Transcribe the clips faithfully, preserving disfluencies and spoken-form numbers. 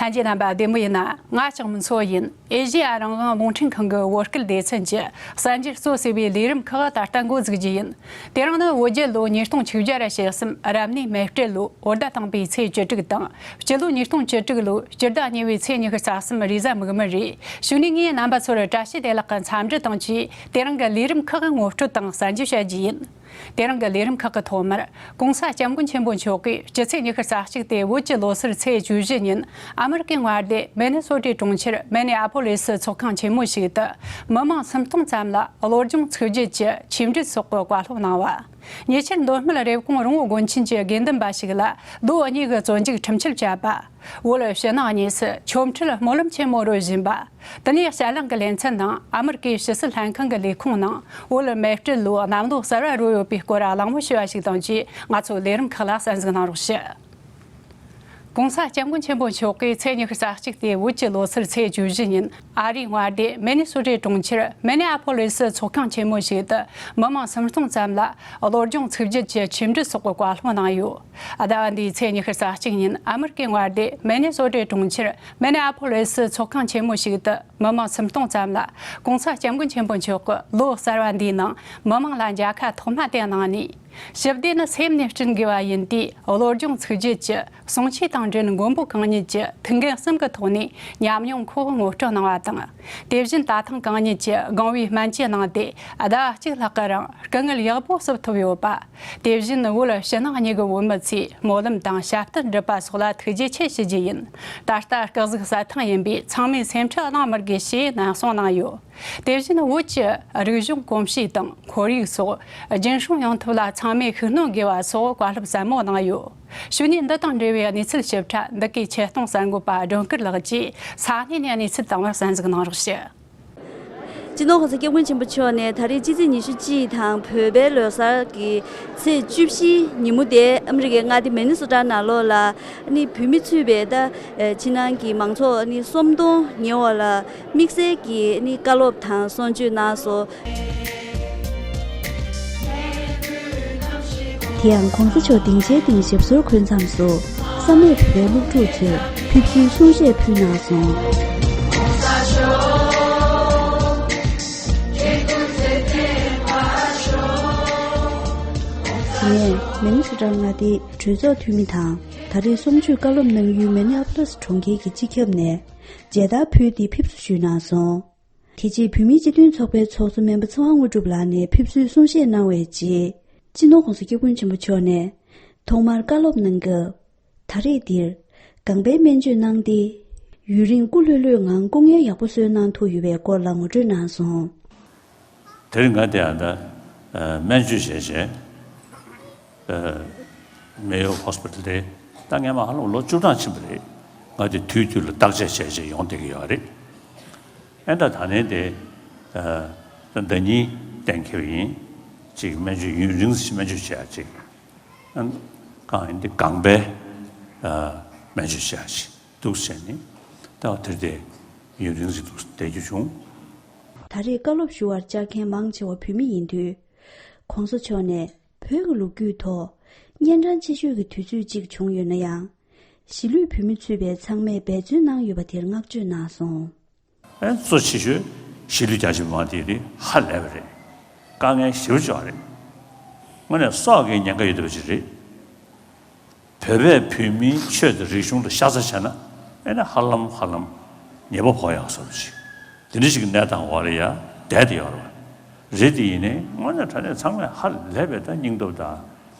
ལྷན་རྒྱས་རྣམ་པ་བདེ་མོ་ཡིན་ན། ང་ལྕགས་མོ་མཚོ་ཡིན། ཨེ་ཤེ་ཡ་རང་དབང་རླུང་འཕྲིན་ཁང་གི་བོད་སྐད་སྡེ་ཚན་གྱི་གསར་འགྱུར་གཙོ་བྱས་པའི་ལས་རིམ་ཁག་ད་ལྟ་འགོ་འཛུགས་རྒྱུ་ཡིན། དེ་རིང་ནི་བོད་རྒྱལ་ལོ་ཉིས་སྟོང་ཆིག་བརྒྱ་ར་ཞེ་གསུམ་རབ་གནས་མེ་སྤྲེལ་ལོའི་བོད་ཟླ་དང་པོའི་ཚེས་བཅུ་དྲུག་དང་། སྤྱི་ལོ་ཉིས་སྟོང་བཅུ་དྲུག་ལོའི་སྤྱི་ཟླ་གཉིས་པའི་ཚེས་ཉི་ཤུ་རྩ་གསུམ་རེས་གཟའ་མིག་དམར་རེད། གཞུག་ནས་ངས་རྣམ་པ་ཚོར་བཀྲ་ཤིས་བདེ་ལེགས་ཀྱི་འཚམས་འདྲི་དང་བཅས། དེ་རིང་གི་ལས་རིམ་ཁག་གི་ངོ་སྤྲོད་དང་གསར་འགྱུར་བཤད་རྒྱུ་ཡིན། དེ་རིང་གི་ལས་རིམ་ཁག་གི་ཐོག་མར། ྋགོང་ས་ྋསྐྱབས་མགོན་ཆེན་པོ་མཆོག་གིས་སྤྱི་ཚེས་ཉི་ཤུ་རྩ་གཅིག་སྟེ་བོད་ཀྱི་ལོ་སར་ཚེས་བཅུ་བཞི་ཉིན་ཨ་མེ་རི་ཀའི་མངའ་སྡེ་མི་ནི་སོ་ཊའི་གྲོང་ཁྱེར་མི་ནི་ཨ་པོ་ལིས་ཚོགས་ཁང་ཆེན་མོ་ཞིག་ཏུ་མི་མང་སུམ་སྟོང་ཙམ་ལ་བློ་སྦྱོང་ཚིག་བརྗོད་ཀྱི་ཆིངས་འགྲིག་སོགས་ཀྱི་བཀའ་སློབ་གནང་བ། ཉེ་ཆར་མདོ་སྨད་རེབ་གོང་རོང་བོ་དགོན་ཆེན་གྱི་དགེ་འདུན་པ་ཞིག་ལ་ལོ་གཉིས་ཀྱི་བཙོན་འཇུག་ཁྲིམས་ཆད་བཅད་པ། བོད་ཕྱི་ནང་གཉིས་སུ་ཆོ་འཕྲུལ་སྨོན་ལམ་ཆེན་མོ་རུ་བཞིན་པ། དེ་ནས་ཞལ་ལག་གི་ལེ་ཚན་ནང་ཨ་མེ་རི་ཀའི་ཕྱི་སྲིད་ལྷན་ཁང་གི་ལས་ཁུངས་ནང་བོད་མེ་སྤྲེལ་ལོའི་གནམ་ལོ་གསར་བ་རོལ་ཡོད་པའི་སྐོར་གླེང་མོལ་ཞུས་པ་ཞིག་དང་བཅས། ང་ཚོའི་ལས་རིམ་ཁག་ལ་གསན་གཟིགས་གནང་རོགས་ཞུ། ྋགོང་ས་ྋསྐྱབས་མགོན་ཆེན་པོ་མཆོག་གིས་ཚེས་ཉི་ཤུ་རྩ་གཅིག་སྟེ་བོད་ཀྱི་ལོ་སར་ཚེས་བཅུ་བཞི་ཉིན་ཨ་རིའི་མངའ་སྡེ་མི་ནི་སོ་ཊའི་གྲོང་ཁྱེར་མི་ནི་ཨ་པོ་ལིས་ཚོགས་ཁང་ཆེན་མོ་ཞིག་ཏུ་མི་མང་སུམ་སྟོང་ཙམ་ལ་བློ་སྦྱོང་ཚིག་བརྗོད་ཀྱི་ཆིངས་འགྲིག་སོགས་ཀྱི་བཀའ་སློབ་གནང་ཡོད། ཟླ་བ་འདིའི་ཚེས་ཉི་ཤུ་རྩ་གཅིག་ཉིན་ཨ་མེ་རི་ཀའི་མངའ་སྡེ་མི་ནི་སོ་ཊའི་གྲོང་ཁྱེར་མི་ནི་ཨ་པོ་ལིས་ཚོགས་ཁང་ཆེན་མོ་ཞིག་ཏུ་མི་མང་སུམ་སྟོང་ཙམ་ལ་ྋགོང་ས་ྋསྐྱབས་མགོན་ཆེན་པོ་མཆོག་གིས་ལོ་གསར་བ་འདིའི་ནང་མི་མང་ལ་མཇལ་ཁ་ཐོག་མ་དེ་གནང་ནས། ཞི་བདེ་ནི་སེམས་ནས་བསྐྲུན་དགོས་པ་ཡིན་ཏེ། བློ་སྦྱོང་ཚིག་བརྗོད་ཀྱི་གསུང་ཆོས་དང་འབྲེལ་མགོན་པོ་གང་ཉིད་ཀྱི་ཐུགས་འགན་གསུམ་གྱི་ཐོག་ནས་ཉམས་མྱོང་ཁག་ངོ་སྤྲོད་གནང་བ་དང་། དེ་བཞིན་ད་ཐེངས་གང་ཉིད་ཀྱི་དགོངས་པའི་སྨན་བཅོས་གནང་སྟེ། ཟླ་བ་གཅིག་ལྷག་གི་རིང་སྐུ་ངལ་ཡག་པོ་གསོ་ཐུབ་ཡོད་པ། དེ་བཞིན་བོད་ཕྱི་ནང་གཉིས་ཀྱི་བོད་མི་ཚོས་སྨོན་ལམ་དང་ཞབས་བརྟན་བསྒྲུབས་པ་སོགས་ལ་ཐུགས་རྗེ་ཆེ་ཞུ་རྒྱུ་ཡིན། ད་ལྟ་སྐུ་གཟུགས་གསལ་ཐང་ཡིན་པས། ཚང་མས་སེམས་ཁྲལ་གནང་མི་དགོས་ཞེས་ནན་གསུང་གནང་ཡོད། དེ་བཞིན་བོད་ཀྱི་རིག་གཞུང་གོམས་གཤིས་དང་ཁོར་ཡུག་སོགས་རྒྱུན་སྲུང་ཡོང་ཐབས་ལ་ཚང་མས་ཤུགས་སྣོན་དགོས་པ་སོགས་བཀའ་སློབ་ཟབ་མོ་གནང་ཡོད། གཞུག་ནས་འདི་དང་འབྲེལ་བའི་གནས་ཚུལ་ཞིབ་ཕྲ་འདི་གའི་ཆེད་གཏོང་གསར་འགོད་པ་སྒྲོན་དཀར་ལགས་ཀྱིས་ས་གནས་ནས་གནས་ཚུལ་དང་པོར་གསན་གཟིགས་གནང་རོགས་ཞུ། སྤྱི་ནོར་གོང་ས་སྐྱབས་མགོན་ཆེན་པོ་མཆོག་ནས་ད་རེས་སྤྱི་ཚེས་ཉི་ཤུ་གཅིག་དང་བོད་པའི་ལོ་གསར་གྱི་ཚེས་བཅུ་བཞི་ཉིན་མོ་དེ་ཨ་མི་རི་ཀའི་མངའ་སྡེ་མི་ནི་སོ་ཊ་ནང་ལོགས་ལ་ནི་བོད་མི་ཚུད་པའི་ད་ཕྱི་ནང་གི་མང་ཚོགས་ནི་སུམ་སྟོང་ཉེ་བ་ལ་དམིགས་བསལ་གྱི་ནི་བཀའ་སློབ་དང་གསུང་ཆོས་གནང་སོང་། དེ་ཡང་གོང་ས་མཆོག་སྡིངས་ཆའི་སྟེང་ཞབས་སོར་འཁོད་མཚམས་སུ། བསམ་ཡས་བོད་པའི་སློབ་ཕྲུག་ཚོས་ཕེབས་བསུའི་གསུང་བཤད་ཕུལ་གནང་སོང་། དེ་ནས་མི་ནི་སོ་ཊ་མངའ་སྡེའི་གྲོས་ཚོགས་འཐུས་མི་དང་། ད་རེས་གསུང་ཆོས་བཀའ་སློབ་གནང་ཡུལ་མི་ནི་ཨ་པོ་ལི་སི་གྲོང་ཁྱེར་གྱི་སྤྱི་ཁྱབ་ནས་མཇལ་དར་ཕུལ་ཏེ་ཕེབས་བསུ་ཞུས་གནང་སོང་། དེ་རྗེས་བོད་མིའི་སྤྱི་མཐུན་ཚོགས་པའི་ཚོགས་གཙོ་སྨན་པ་ཚེ་དབང་དངོས་གྲུབ་ལགས་ནས་ཕེབས་བསུའི་གསུང་བཤད་གནང་བའི་རྗེས། སྤྱི་ནོར་གོང་ས་སྐྱབས་མགོན་ཆེན་པོ་མཆོག་ནས་ཐོག་མར་བཀའ་སློབ་གནང་སྐབས། ད་རེས་འདིར་ལྒང་པའི་སྨན་བཅོས་གནང་སྟེ། ཡུན་རིང་སྐུ་ལྷོད་ལྷོད་ངང་སྐུ་ངལ་ཡག་པོ་གསོ་གནང་ཐུབ་ཡོད་པའི་སྐོར་ལ་ངོ་སྤྲོད་གནང་སོང་། དེ་རིང་ང་དེ་ཡང་ད་སྨན་བཅོས་བྱས་བྱས། མེ་ཡོ་ཧོ་སི་པི་ཊལ་དེ་ད་སྔས་མ་ཧ་ལམ་ལོ་བཅུ་གྲངས་ཕྱིན་པ་རེད། ང་དེ་དུས་དུས་ལ་བརྟག་དཔྱད་བྱས་བྱས་ཡོང་བསྡད་ཀྱི་ཡོད་རེད། ཨེ་ད་ད་ནས་དེ་ད་ཟླ་གཉིས་གཏན་འཁེལ་བ་ཡིན། ཅིག་སྨན་བཅོས་ཡུན་རིང་སྨན་བཅོས་བྱས་ཅིག་གང་ཡིན་དེ་ལྒང་པའི་སྨན་བཅོས་བྱས་ཅིག་འདུག་བྱས་ནས་ད་དེར་དེ་ཡུན་རིང་ཞིག་འདུག་བསྡད་རྒྱུ་བྱུང་། ད་རེས་བཀའ་སློབ་ཞུ་བར་བཅར་མཁན་མང་ཆེ་བ་བོད་མི་ཡིན་དུས། ྋགོང་ས་མཆོག་ནས་བོད་ཀྱི་ལོ་རྒྱུས་ཐོག་གཉན་འཕྲང་ཆེ་ཤོས་ཀྱི་དུས་ཚོད་ཅིག་བྱུང་ཡོད་ན་ཡང་། གཞིས་ལུས་བོད་མི་ཚུད་པའི་ཚང་མས་འབད་བརྩོན་གནང་ཡོད་པ་དེར་བསྔགས་བརྗོད་གནང་སོང་། ཨེ་གཙོ་ཆེ་ཤོས་གཞིས་ལུས་རྒྱ་ཆེ་མི་མང་དེ་རེད། ཧ་ལས་པ་རེད། དཀའ་ངལ་ཞེ་པོ་ཅིག་རེད། དངོས་གནས་སྲོག་གི་ཉེན་ཁ་ཡོད་བསྡད་པ་ཅིག་རེད། བོད་པས་བོད་མིའི་ཆོས་དང་རིག་གཞུང་ལ་ཤ་ཚ་བྱས་ན། ཨེ་ན་ཧ་ལམ་ཧ་ལམ་ཉེས་པ་ཕོག་ཡག་བཟོ་འདྲ་ཞིག་དེ་འདྲ་ཞིག་གི་གནས་སྟངས་འོག་ལ་ཡ་བསྡད་དེ་ཡོད་རེད་པ། རེད་དེ་ཡིན་ནའི་དངོས་གནས་དྲང་གནས་ཚང་མས་ཧ་ལས་པའི་ད་སྙིང་སྟོབས་དང་།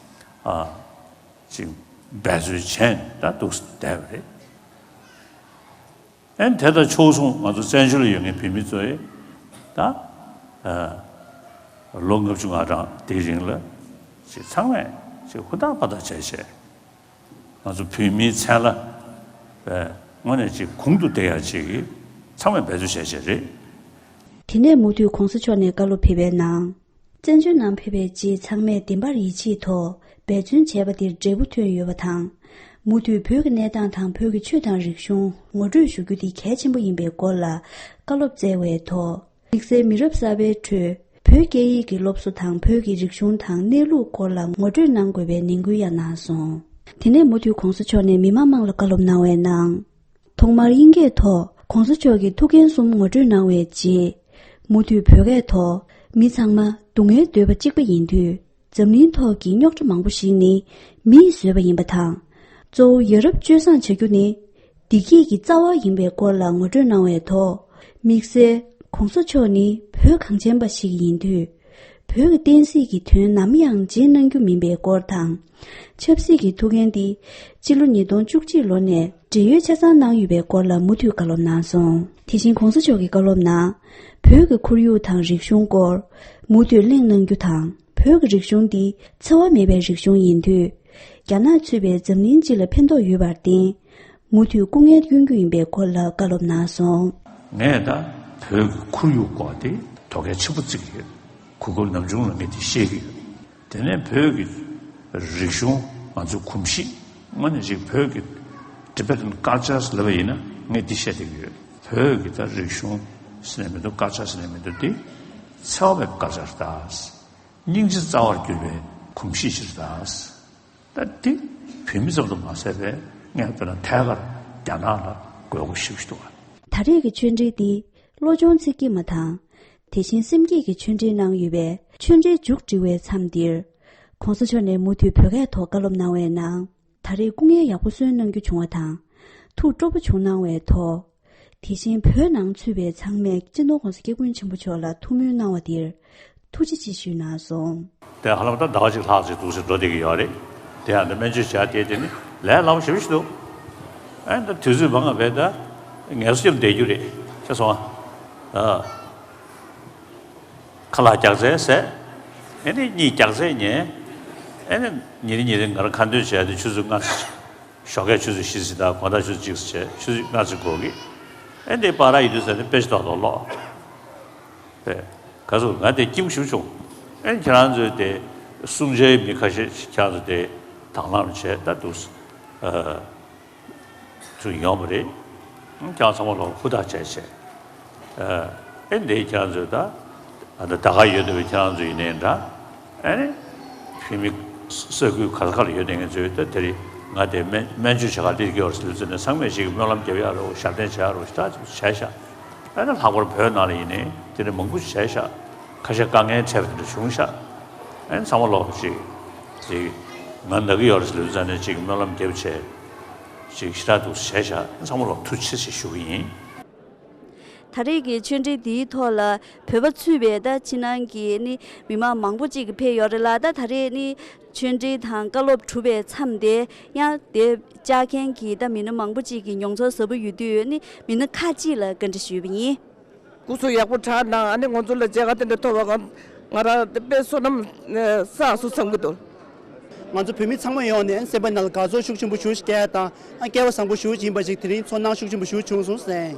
ཨ་ཅིག་འབད་རྩོལ་བྱས་ནས་ད་འདུག་བསྡད་པ་རེད། ཨེ་དེ་ལྟར་ཕྱོགས་མཚུངས་ང་ཚོ་བཙན་བྱོལ་ལ་ཡོད་མཁན་བོད་མི་ཚོས་ད་ཨ་ལོ་ལྔ་བཅུ་ང་གྲངས་དེའི་རིང་ལ་ཅིག་ཚང་མས་ཅིག་ཧུར་ཐག་འབད་ཐག་བྱས་བྱས། ང་ཚོ་བོད་མིའི་མཚན་ལ་དངོས་གནས་ཅིག་གོང་དུ་བསྡད་ཡག་ཅིག་གི་ཚང་མས་འབད་རྩོལ་བྱས་བྱས་རེད། དེ་ནས་མུ་མཐུད་ྋགོང་ས་མཆོག་ནས་བཀའ་སློབ་ཕེབས་པའི་ནང་། བཙན་བྱོལ་ནང་ཕེབས་པའི་རྗེས་ཚང་མས་བདེན་པར་ཡིད་ཆེས་ཐོག་འབད་བརྩོན་བྱས་པ་དེར་འབྲས་བུ་ཐོན་ཡོད་པ་དང་། མུ་མཐུད་བོད་ཀྱི་གནས་སྟངས་དང་བོད་ཀྱི་ཆོས་དང་རིག་གཞུང་ངོ་སྤྲོད་ཞུ་རྒྱུ་དེ་གལ་ཆེན་པོ་ཡིན་པའི་སྐོར་ལ་བཀའ་སློབ་སྩལ་བའི་ཐོག་དམིགས་བསལ་མི་རབས་གསར་པའི་ཁྲོད་བོད་སྐད་ཡིག་གི་སློབ་གསོ་དང་བོད་ཀྱི་རིག་གཞུང་དང་གནས་ལུགས་སྐོར་ལ་ངོ་སྤྲོད་གནང་དགོས་པའི་ནན་སྐུལ་ཡང་གནང་སོང་། དེ་ནས་མུ་མཐུད་ྋགོང་ས་མཆོག་ནས་མི་མང་མང་ལ་བཀའ་སློབ་གནང་བའི་ནང་། ཐོག་མར་དབྱིན་སྐད་ཐོག་༸གོང་ས་མཆོག་གི་ཐུགས་འགན་གསུམ་ངོ་སྤྲོད་གནང་བའི་རྗེས། མུ་མཐུད་བོད་སྐད་ཐོག་མི་ཚང་མ་སྡུག་བསྔལ་འདོད་པ་གཅིག་པ་ཡིན་དུས། འཛམ་གླིང་ཐོག་གི་རྙོག་དྲ་མང་པོ་ཞིག་ནི་མིས་བཟོས་པ་ཡིན་པ་དང་། གཙོ་བོ་ཡ་རབས་སྤྱོད་བཟང་བྱ་རྒྱུ་ནི་བདེ་སྐྱིད་ཀྱི་རྩ་བ་ཡིན་པའི་སྐོར་ལ་ངོ་སྤྲོད་གནང་བའི་ཐོག་དམིགས་བསལ་༸གོང་ས་མཆོག་ནི་བོད་གངས་ཅན་པ་ཞིག་ཡིན་དུས། བོད་ཀྱི་བསྟན་སྲིད་ཀྱི་དོན་ནམ་ཡང་བརྗེད་གནང་རྒྱུ་མིན་པའི་སྐོར་དང་། ཆབ་སྲིད་ཀྱི་ཐུགས་འགན་འདི་སྤྱི་ལོ་ཉིས་སྟོང་བཅུ་གཅིག་ལོ་ནས་བགྲེས་ཡོལ་ཆ་ཚང་གནང་ཡོད་པའི་སྐོར་ལ་མུ་མཐུད་བཀའ་སློབ་གནང་སོང་། དེ་བཞིན་༸གོང་ས་མཆོག་གི་བཀའ་སློབ་ནང་། བོད་ཀྱི་ཁོར་ཡུག་དང་རིག་གཞུང་སྐོར་མུ་མཐུད་གླེང་གནང་རྒྱུ་དང་། བོད་ཀྱི་རིག་གཞུང་འདི་འཚེ་བ་མེད་པའི་རིག་གཞུང་ཡིན་དུས། རྒྱ་ནག་ཚུད་པའི་འཛམ་གླིང་སྤྱི་ལ་ཕན་ཐོགས་ཡོད་པར་བརྟེན། མུ་མཐུད་སྐུ་ངལ་གཡོལ་རྒྱུ་ཡིན་པའི་སྐོར་ལ་བཀའ་སློབ་གནང་སོང་། ངས་ད་བོད་ཀྱི་ཁོར་ཡུག་སྐོར་དེ་དོ་གལ་ཆེན་པོ་བརྩི་གི་ཡོད། གོ་སྐབས་ནམ་བྱུང་ལ་ངས་དེ་ཤེས་ཀྱི་ཡོད། དེ་ནས་བོད་ཀྱི་རིག་གཞུང་ང་ཚོའི་གོམས་གཤིས་དངོས་གནས་ཅིག་བོད་ཀྱི་Tibetan cultures་ལབ་པ་ཡིན་ན་ངས་འདི་བཤད་བསྡད་ཀྱི་ཡོད། བོད་ཀྱི་ད་རིག་གཞུང་ཟེར་ནས་མི་འདུག culture་ཟེར་ནས་མི་འདུག་དེ་འཚེ་བ་མེད་པའི་culture་ད། སྙིང་རྗེ་རྩ་བར་གྱུར་པའི་གོམས་གཤིས་ཤིག་ད། ད་དེ་བོད་མི་ཙམ་དུ་མ་ཟད་པའི་ངས་དཔེར་ན་ཐད་ཀར་རྒྱ་ནག་ལ་དགོས་མཁོ་ཞེ་པོ་ཞིག་འདུག་ག་ད་རེས་ཀྱི་ཆོས་འབྲེལ་འདི་བློ་སྦྱོང་ཚིག་བརྒྱད་མ་དང་། དེ་བཞིན་སེམས་བསྐྱེད་ཀྱི་ཆོས་འབྲེལ་གནང་ཡོད་པས། ཆོས་འབྲེལ་མཇུག་སྒྲིལ་བའི་མཚམས་འདིར། ༸གོང་ས་མཆོག་ནས་མུ་མཐུད་བོད་སྐད་ཐོག་བཀའ་སློབ་གནང་བའི་ནང་། ད་རེས་སྐུ་ངལ་ཡག་པོ་གསོ་གནང་རྒྱུ་བྱུང་བ་དང་། ཐུགས་སྤྲོ་པོ་བྱུང་གནང་བའི་ཐོག་དེ་བཞིན་བོད་ནང་ཚུད་པའི་ཚང་མས་སྤྱི་ནོར་༸གོང་ས་སྐྱབས་མགོན་ཆེན་པོ་མཆོག་ལ་ཐུགས་སྨོན་གནང་བ་དེར་ཐུགས་རྗེ་ཆེ་ཞུས་གནང་སོང་། དེ་ཧ་ལམ་ད་ཟླ་བ་གཅིག་ལྷག་ཅིག་འདུག་སེ་འགྲོ་བསྡད་ཀྱི་ཡོད་རེད། དེ་ཡང་ད་སྨན་བཅོས་བྱས་དེ་དེ་ནི་ལས་སླ་པོ་ཞེ་པོ་ཞིག་འདུག་ཨ་ནི་ད་དུས་ཚོད་མང་བ་བས་ད་ངལ་གསོ་བརྒྱབ་བསྡད་རྒྱུ་རེད། ཤེས་སོང་ཨ། ཁ་ལག་རྒྱགས་ཚད་ཟས། ཨེ་ནི་གཉིད་རྒྱགས་ཚད་ཉལ། ཨེ་ནི་ཉིན་རེ་ཉིན་རེ་ང་རང་ཁ་འདོན་བྱས་ཏེ་ཆུ་ཚོད་ལྔ་ཙམ། ཞོགས་ཀས་ཆུ་ཚོད་བཞི་ཙམ་དང་དགོང་དག་ཆུ་ཚོད་གཅིག་ཙམ་བྱས་ཆུ་ཚོད་ལྔ་ཙམ་འགོར་གི། ཨེ་འདི་པར་ཡིན་དུས་ཟེར་ནས་དཔེ་ཆ་ཏག་ཏག་ཀློག་ཨེ། ག་ཚོད་ང་དེ་སྐྱིད་པོ་ཞེ་པོ་བྱུང་། ཨེ་ཁྱེད་རང་ཚོས་དེ་གསུང་བྱའི་མི་ཁ་ཤས་ཁྱེད་རང་ཚོ་དེ་དང་བླངས་བྱས་ད་འདུག་ཨ། ཚུར་ཡོང་བ་རེད། ཁྱེད་ཚང་མ་ལོག་ཧུར་ཐག་བྱས་བྱས། ཨེ་འདི་ཁྱེད་ཚོས་ད་ད་ད་ག་ཡོད་བསྡད་པའི་ཁྱེད་རང་ཚོ་ཡིན་ནའི་འདྲ། ཨེ་ནི་བོད་མི་ས་ཁུལ་ག་ས་ག་ལ་ཡོད་བསྡད་མཁན་ཚོས་ད་དེ་རིང་ང་དེ་སྨན་སྨན་བཅོས་བྱ་ག་སླེབས་ཀྱི་ཡོད་རེད་ཟེར་ལབ་ཙང་ནས་ཚང་མས་ཅིག་སྨོན་ལམ་རྒྱབ་ཡག་རོགས་ཞབས་བརྟན་བྱེད་ཡག་རོགས་ཞེ་དྲག་ཅིག་བྱས་ཤག་ཨེ་ནི་ལྷག་པར་བོད་ནང་ལ་ཡིན་ནའི་དེ་འདྲ་མང་པོ་ཞིག་བྱས་ཤག་ཁ་ཤས་དཀའ་ངལ་འཕྲད་པ་དེ་འདྲ་བྱུང་ཤག་ཨེ་ནི་ཚང་མ་ལོག་ཅིག་ཅིག་ང་ན་གི་ཡོད་རེད་ཟེར་ལབ་ཙང་ནས་ཅིག་སྨོན་ལམ་རྒྱབ་བྱས། ཅིག་ཞེ་དྲག་འདུག་བྱས་ཤག་ཚང་མ་ལ་ཐུགས་རྗེ་ཆེ་ཞུ་གི་ཡིན། ད་རེས་ཀྱི་ཆོས་འབྲེལ་འདིའི་ཐོག་ལ་བོད་པ་ཚུད་པའི་ད་ཕྱི་ནང་གི་ནི་མི་མང་མང་པོ་ཅིག་གིས་ཕེབས་ཡོད་རེད་ལ། ད་ད་རེས་ནི་ཆོས་འབྲེལ་དང་བཀའ་སློབ་གྲུབ་པའི་མཚམས་དེ་ཡང་དེ་བཅར་མཁན་གྱི་ད་མི་སྣ་མང་པོ་ཅིག་གིས་མྱོང་ཚོར་ཟབ་པོ་ཡོད་དུས་ནི་མི་སྣ་ཁག་ཅིག་ལ་བཀའ་འདྲི་ཞུས་པ་ཡིན། སྐུ་གཟུགས་ཡག་པོ་དྲག་གནང་། ཨ་ནི་ང་ཚོ་ལ་མཇལ་ཁ་དེ་འདྲ་ཐོབ་པ་ང་ང་རང་དཔེ་བསོད་ནམས་བསགས་སོང་བསམ་གྱི་འདུག་ང་ཚོ་བོད་མི་ཚང་མ་ཡོང་ནས་སེམས་པ་ནང་ལ་དགའ་ཚོར་ཤུགས་ཆེན་པོ་ཞེ་པོ་ཞིག་སྐྱེ་ཡ་དང་། ཨ་སྐལ་བ་བཟང་པོ་ཞེ་པོ་ཞིག་ཡིན་པ་ཞིག་དེ་རིང་ཚོར་སྣང་ཤུགས་ཆེན་པོ་ཞེ་པོ་བྱུང་སོང་ཟེར།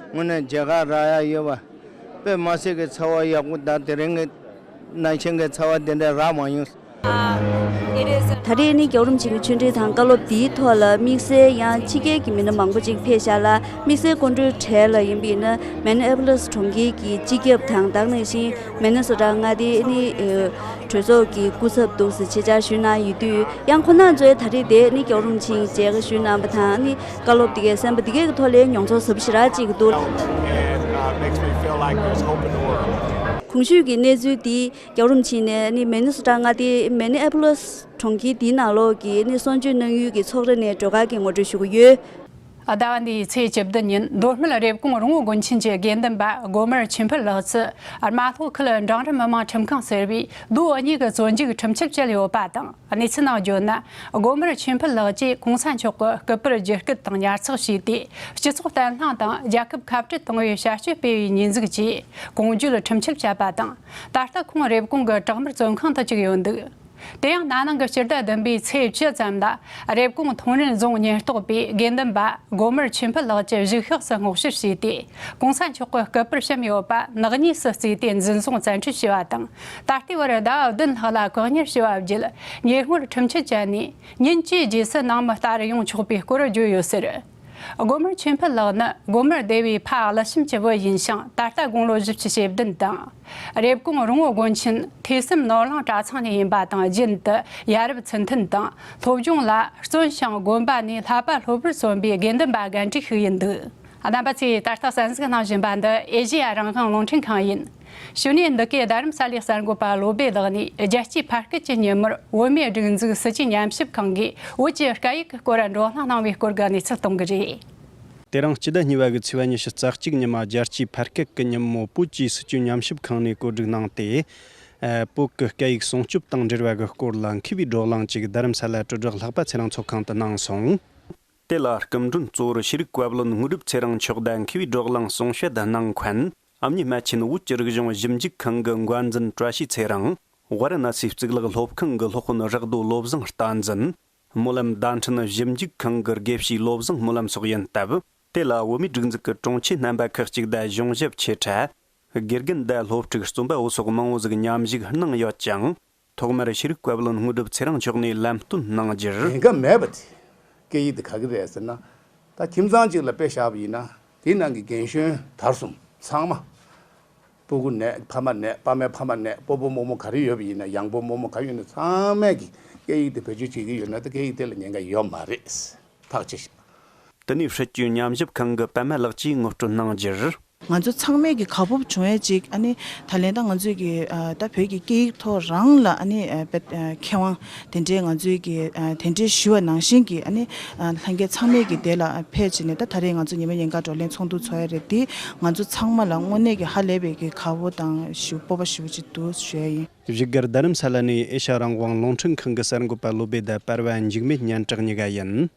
དངོས་གནས་མཇལ་ཁ་རག་ཡ་ཡོད་པ་དཔེ་མ་སྲིད་ཀྱི་ཚོར་བ་ཡག་པོ་དང་དེ་རིང་གི་ནང་བཞིན་གྱི་ཚོར་བ་དེ་འདྲ་རག་མ་མྱོང་། ད་རེས་ནི་རྒྱལ་བ་རིན་པོ་ཆེ་གི་ཆོས་འབྲེལ་དང་བཀའ་སློབ་འདིའི་ཐོག་ལ་དམིགས་བསལ་ཡང་ཕྱི་རྒྱལ་གྱི་མི་སྣ་མང་པོ་ཅིག་ཕེབས་ཤག་ལ། དམིགས་བསལ་སྐུ་མགྲོན་གྲས་ལ་ཡིན་པ་ཡིན་ན་མེ་ནེ་ཨ་པོ་ལིས་གྲོང་ཁྱེར་གྱི་སྤྱི་ཁྱབ་དང་། ད་ག་ནང་བཞིན་མེ་ནེ་སོ་ཊ་མངའ་སྡེའི་ནི་གྲོས་ཚོགས་ཀྱི་སྐུ་ཚབ་འདུག་སེ་ཆེད་བཅར་ཞུས་གནང་ཡོད་དུས། ཡང་ཁོང་རྣམ་ཚོས་ད་རེས་དེ་ནི་རྒྱལ་བ་རིན་པོ་ཆེ་མཇལ་ཁ་ཞུས་གནང་བ་དང་། ནི་བཀའ་སློབ་འདི་གའི་གསན་པ་འདི་གའི་ཐོག་ལ་མྱོང་ཚོར་ཟབ་པོ་ཞེ་དྲག་ཅིག་འདུག And, uh, makes me feel like there's hope in the world. གོང་ཞུས་ཀྱི་གནས་ཚུལ་འདི་རྒྱལ་བ་རིན་པོ་ཆེ་ནས་ནི་མེ་ནེ་སོ་ཊ་མངའ་སྡེའི་མེ་ནེ་ཨ་པོ་ལིས་གྲོང་ཁྱེར་འདིའི་ནང་ལོགས་ཀྱི་ནི་གསོ་བཅོས་གནང་ཡུལ་གྱི་ཚོགས་ར་ནས་སྒྲོལ་དཀར་གྱིས་ངོ་སྤྲོད་ཞུ་གི་ཡོད། ཟླ་བ་འདིའི་ཚེས་བཅུ་བདུན་ཉིན་མདོ་སྨད་རེབ་གོང་རོང་བོ་དགོན་ཆེན་གྱི་དགེ་འདུན་པ་སྒོ་དམར་ཆོས་འཕེལ་ལགས་སུ་རྨ་ལྷོ་ཁུལ་འབྲིང་རིམ་མི་དམངས་ཁྲིམས་ཁང་ཟེར་བས་ལོ་གཉིས་ཀྱི་བཙོན་འཇུག་ཁྲིམས་ཆད་བཅད་ཡོད་པ་དང་། གནས་ཚུལ་ནང་བརྗོད་ན། སྒོ་དམར་ཆོས་འཕེལ་ལགས་ཀྱིས་གོང་ས་མཆོག་གི་སྐུ་པར་བརྒྱུད་སྐུལ་དང་ཉར་ཚགས་བྱས་ཏེ། སྤྱི་ཚོགས་བརྟན་ལྷིང་དང་རྒྱལ་ཁབ་ཁ་བྲལ་གཏོང་བའི་བྱ་སྤྱོད་སྤེལ་བའི་ཉེས་འཛུགས་ཀྱིས་གོང་བརྗོད་ཁྲིམས་ཆད་བཅད་པ་དང་། ད་ལྟ་ཁོང་རེབ་གོང་གི་བྲག་དམར་བཙོན་ཁང་དུ་བཅུག་ཡོད་འདུག་དེ་ཡང་ན་ནིང་གི་སྤྱི་ཟླ་བདུན་པའི་ཚེས་བཅུ་ཙམ་ལ་རེབ་གོང་མཐོང་རིན་རྫོང་ཉེན་རྟོག་པས་དགེ་འདུན་པ་སྒོ་དམར་ཆོས་འཕེལ་ལགས་ཀྱི་བཞུགས་ཤག་ཏུ་སྔོག་བཤེར་བྱས་ཏེ། གོང་ས་མཆོག་གི་སྐུ་པར་བཤམས་ཡོད་པ་ནག་ཉེས་སུ་བརྩིས་ཏེ་འཛིན་བཟུང་བཙན་ཁྲིད་བྱས་པ་དང་། ད་ལྟའི་བར་ཟླ་བ་བདུན་ལྷག་ལ་བཀག་ཉར་བྱས་པ་བརྒྱུད། ཉེ་སྔོན་ཁྲིམས་ཆད་བཅད་ནས་ཉིན་བཅུའི་རྗེས་སུ་ནང་མི་ལྟ་རུ་ཡོང་ཆོག་པའི་སྐོར་བརྗོད་ཡོད་ཟེར། སྒོ་དམར་ཆོས་འཕེལ་ལགས་ནི་སྒོ་དམར་སྡེ་བའི་ཕ་ཀླུ་བྱམས་ཀྱི་བུ་ཡིན་ཞིང་། ད་ལྟ་དགུང་ལོ་བཞི་བཅུ་ཞེ་བདུན་དང་། རེབ་གོང་རོང་བོ་དགོན་ཆེན་ཐོས་བསམ་ནོར་གླིང་གྲྭ་ཚང་ནས་ཡིན་པ་དང་། རྒྱུན་དུ་ཡ་རབས་ཚུལ་མཐུན་དང་སློབ་སྦྱོང་ལ་བརྩོན་ཞིང་། དགོན་པ་ནས་བསླབ་པ་སློབ་པར་བརྩོན་པའི་དགེ་འདུན་པ་རྒན་གྲས་ཤིག་ཡིན་འདུག། རྣམ་པ་ཚོས་ད་ལྟ་གསན་གཟིགས་གནང་བཞིན་པ་འདི་ཨེ་ཤེ་ཡ་རང་དབང་རླུང་འཕྲིན་ཁང་ཡིན། གཞུག་ནས་འདི་གའི་རྡ་རམ་ས་ལའི་གསར་འགོད་པ་བློ་སྦེ་ལགས་ནས་རྒྱལ་སྤྱིའི་ཕ་སྐད་ཀྱི་ཉིན་མོར་བོད་མིའི་སྒྲིག་འཛུགས་སྲིད་བྱུས་ཉམས་ཞིབ་ཁང་གིས་བོད་ཀྱི་སྐད་ཡིག་གི་སྐོར་བགྲོ་གླེང་གནང་བའི་སྐོར་གྱི་གནས་ཚུལ་གཏོང་གི་རེད། དེ་རིང་སྤྱི་ཟླ་གཉིས་པ་གི་ཚེས་པ་ཉི་ཤུ་རྩ་གཅིག་ཉིན་མ་རྒྱལ་སྤྱིའི་ཕ་སྐད་ཀྱི་ཉིན་མོ་བོད་ཀྱི་སྲིད་བྱུས་ཉམས་ཞིབ་ཁང་ནས་བཀོད་སྒྲིག་གནང་སྟེ། ཨ། བོད་ཀྱི་སྐད་ཡིག་སྲུང་སྐྱོབ་དང་འབྲེལ་བ་གི་སྐོར་ལ་མཁས་པའི་བགྲོ་གླེང་ཅིག་རྡ་རམ་ས་ལ་དྲིལ་བསྒྲགས་ལྷག་པ་ཚེ་རིང་ཚོགས་ཁང་དུ་གནང་སོང་། དེ་ལ་སྐུ་མགྲོན་གཙོ་བོར་ཤེས་རིག་བཀའ་བློན་དངོས་གྲུབ་ཚེ་རིང་མཆོག་དང་མཁས་པའི་བགྲོ་གླེང་གསུང་བཤད་གནང་མཁན་ཨ་མྱེས་རྨ་ཆེན་བོད་ཀྱི་རིག་གཞུང་ཞིབ་འཇུག་ཁང་གི་འགན་འཛིན་བཀྲ་ཤིས་ཚེ་རིང་། ཝཱ་ར་ཎ་སིའི་གཙུག་ལག་སློབ་ཁང་གི་སློབ་དཔོན་རག་རྡོ་བློ་བཟང་བསྟན་འཛིན། སྨོན་ལམ་བརྡ་འཕྲིན་ཞིབ་འཇུག་ཁང་གི་དགེ་བཤེས་བློ་བཟང་སྨོན་ལམ་སོགས་ཡིན་སྟབས། དེ་ལ་བོད་མིའི་སྒྲིག་འཛུགས་ཀྱི་དྲུང་ཆེ་རྣམ་པ་ཁག་ཅིག་དང་གཞུང་ཞབས་ཆེ་ཕྲ། དགེ་རྒན་དང་སློབ་ཕྲུག་རྩོམ་པ་པོ་སོགས་མང་བོ་ཟིག་མཉམ་ཞུགས་གནང་ཡོད་ཅིང་། ཐོག་མར་ཤེས་རིག་བཀའ་བློན་དངོས་གྲུབ་ཚེ་རིང་མཆོག་ནས་ལམ་སྟོན་གནང་རྒྱུར། ཉེན་ཁ་མེད་པ་དེ། སྐད་ཡིག་དེ་ག་གི་རེད་ཟེར་ན། ད་ཁྱིམ་ཚང་གཅིག་ལ་དཔེ་བཞག་པ་ཡིན་ན། དེའི་ནང་གི་རྒན་གཞོན་དར་གསུམ་ཚང་མ། སྤུ་གུ་ནས་ཕ་མ་ནས་ཕ་མའི་ཕ་མ་ནས་སྤོ་བོ་རྨོ་མོ་ག་རེ་ཡོད་པ་ཡིན་ན། ཡང་སྤོ་རྨོ་མོ་ག་ཡོད་ན་ཚང་མས་ཀྱི་སྐད་ཡིག་དེ་བེད་སྤྱོད་བྱེད་ཀྱི་ཡོད་ན། ད་སྐད་ཡིག་དེ་ལ་ཉེན་ཁ་ཡོད་མ་རེད། ཐག་ཆོད་ཤིང་། དེ་ནས་སྲིད་བྱུས་ཉམས་ཞིབ་ཁང་གི་པད་མ་ལགས་ཀྱིས་ངོ་སྤྲོད་གནང་རྒྱུར། ང་ཚོ་ཚང་མས་ཀྱི་དགའ་སྤོབས་བྱུང་ཡས་ཅིག་ཨ་ནི་ད་ལན་ད་ང་ཚོས་ཀྱི་ཨ་ད་བོད་ཀྱི་སྐད་ཡིག་ཐོག་རང་ལ་ཨ་ནི་ཨ་དཔེ་ཨ་མཁས་དབང་དེ་འདྲའི་ང་ཚོས་ཀྱི་ཨ་དེ་འདྲའི་ཞུ་བ་ནང་བཞིན་གྱི་ཨ་ནི་ཨ་ལྷན་རྒྱས་ཚང་མས་ཀྱི་དེ་ལ་ཕེབས་བྱས་ནས། ད་ད་རེས་ང་ཚོ་ཉི་མ་ཉིན་གང་བགྲོ་གླེང་ཚོགས་འདུ་ཚོགས་ཡ་རེད། དེ་ང་ཚོ་ཚང་མ་ལ་དངོས་གནས་ཀྱི་ཧ་ལས་པའི་ཀྱི་དགའ་བོ་དང་ཞུ་སྤོབས་པ་ཞུ་བ་ཅིག་འདུག་ཞུ་ཡ་ཡིན། བཞུགས་སྒར་རྡ་རམ་ས་ལ་ནས་ཨེ་ཤ་རང་དབང་རླུང་འཕྲིན་ཁང་གི་གསར་འགོད་པ་བློ་སྦེ་དང་པར་བ་འཇིགས་མེད་སྙན་གྲགས་གཉིས་ཀ་ཡིན།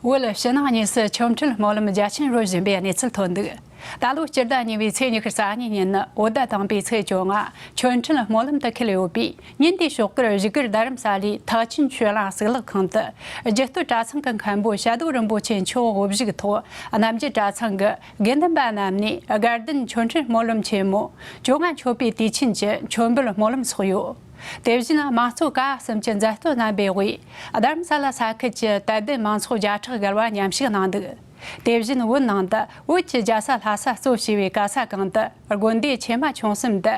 བོད་ཕྱི་ནང་གཉིས་སུ་ཆོ་འཕྲུལ་སྨོན་ལམ་རྒྱ་ཆེན་རོལ་བཞིན་པའི་གནས་ཚུལ་ཐོན་འདུག། ད་ལོ་སྤྱི་ཟླ་གཉིས་པའི་ཚེས་ཉི་ཤུ་རྩ་གཉིས་ཉིན་ནི་བོད་ཟླ་དང་པོའི་ཚེས་བཅོ་ལྔ་ཆོ་འཕྲུལ་སྨོན་ལམ་དུ་འཁེལ་ཡོད་པས། ཉིན་དེའི་ཞོགས་ཀར་བཞུགས་སྒར་རྡ་རམ་ས་ལའི་ཐེག་ཆེན་ཆོས་གླིང་གཙུག་ལག་ཁང་དུ་རྒྱུད་སྟོད་གྲྭ་ཚང་གི་མཁན་པོ་ཤ་རྡོ་རིན་པོ་ཆེ་མཆོག་དབུ་བཞུགས་ཐོག་རྣམ་རྒྱལ་གྲྭ་ཚང་གི་དགེ་འདུན་པ་རྣམས་ནས་དགའ་ལྡན་ཆོ་འཕྲུལ་སྨོན་ལམ་ཆེན་མོ་བཅོ་ལྔ་མཆོད་པའི་དུས་ཆེན་གྱི་མཆོད་འབུལ་སྨོན་ལམ་འཚོགས་ཡོད། དེ་བཞིན་དམངས་གཙོ་ཀ་བ་གསུམ་གྱི་མཛད་གཙོ་རྣམ་པའི་དབུས་རྡ་རམ་ས་ལ་ས་ཁུལ་གྱི་དད་ལྡན་མང་ཚོགས་བརྒྱ་ཕྲག་བརྒལ་བ་མཉམ་ཞུགས་གནང་འདུག། དེ་བཞིན་བོད་ནང་དུ་བོད་ཀྱི་རྒྱལ་ས་ལྷ་ས་གཙོ་བྱས་པའི་ག་ས་གང་དུ་དགོན་སྡེ་ཆེ་མ་ཆུང་གསུམ་དུ་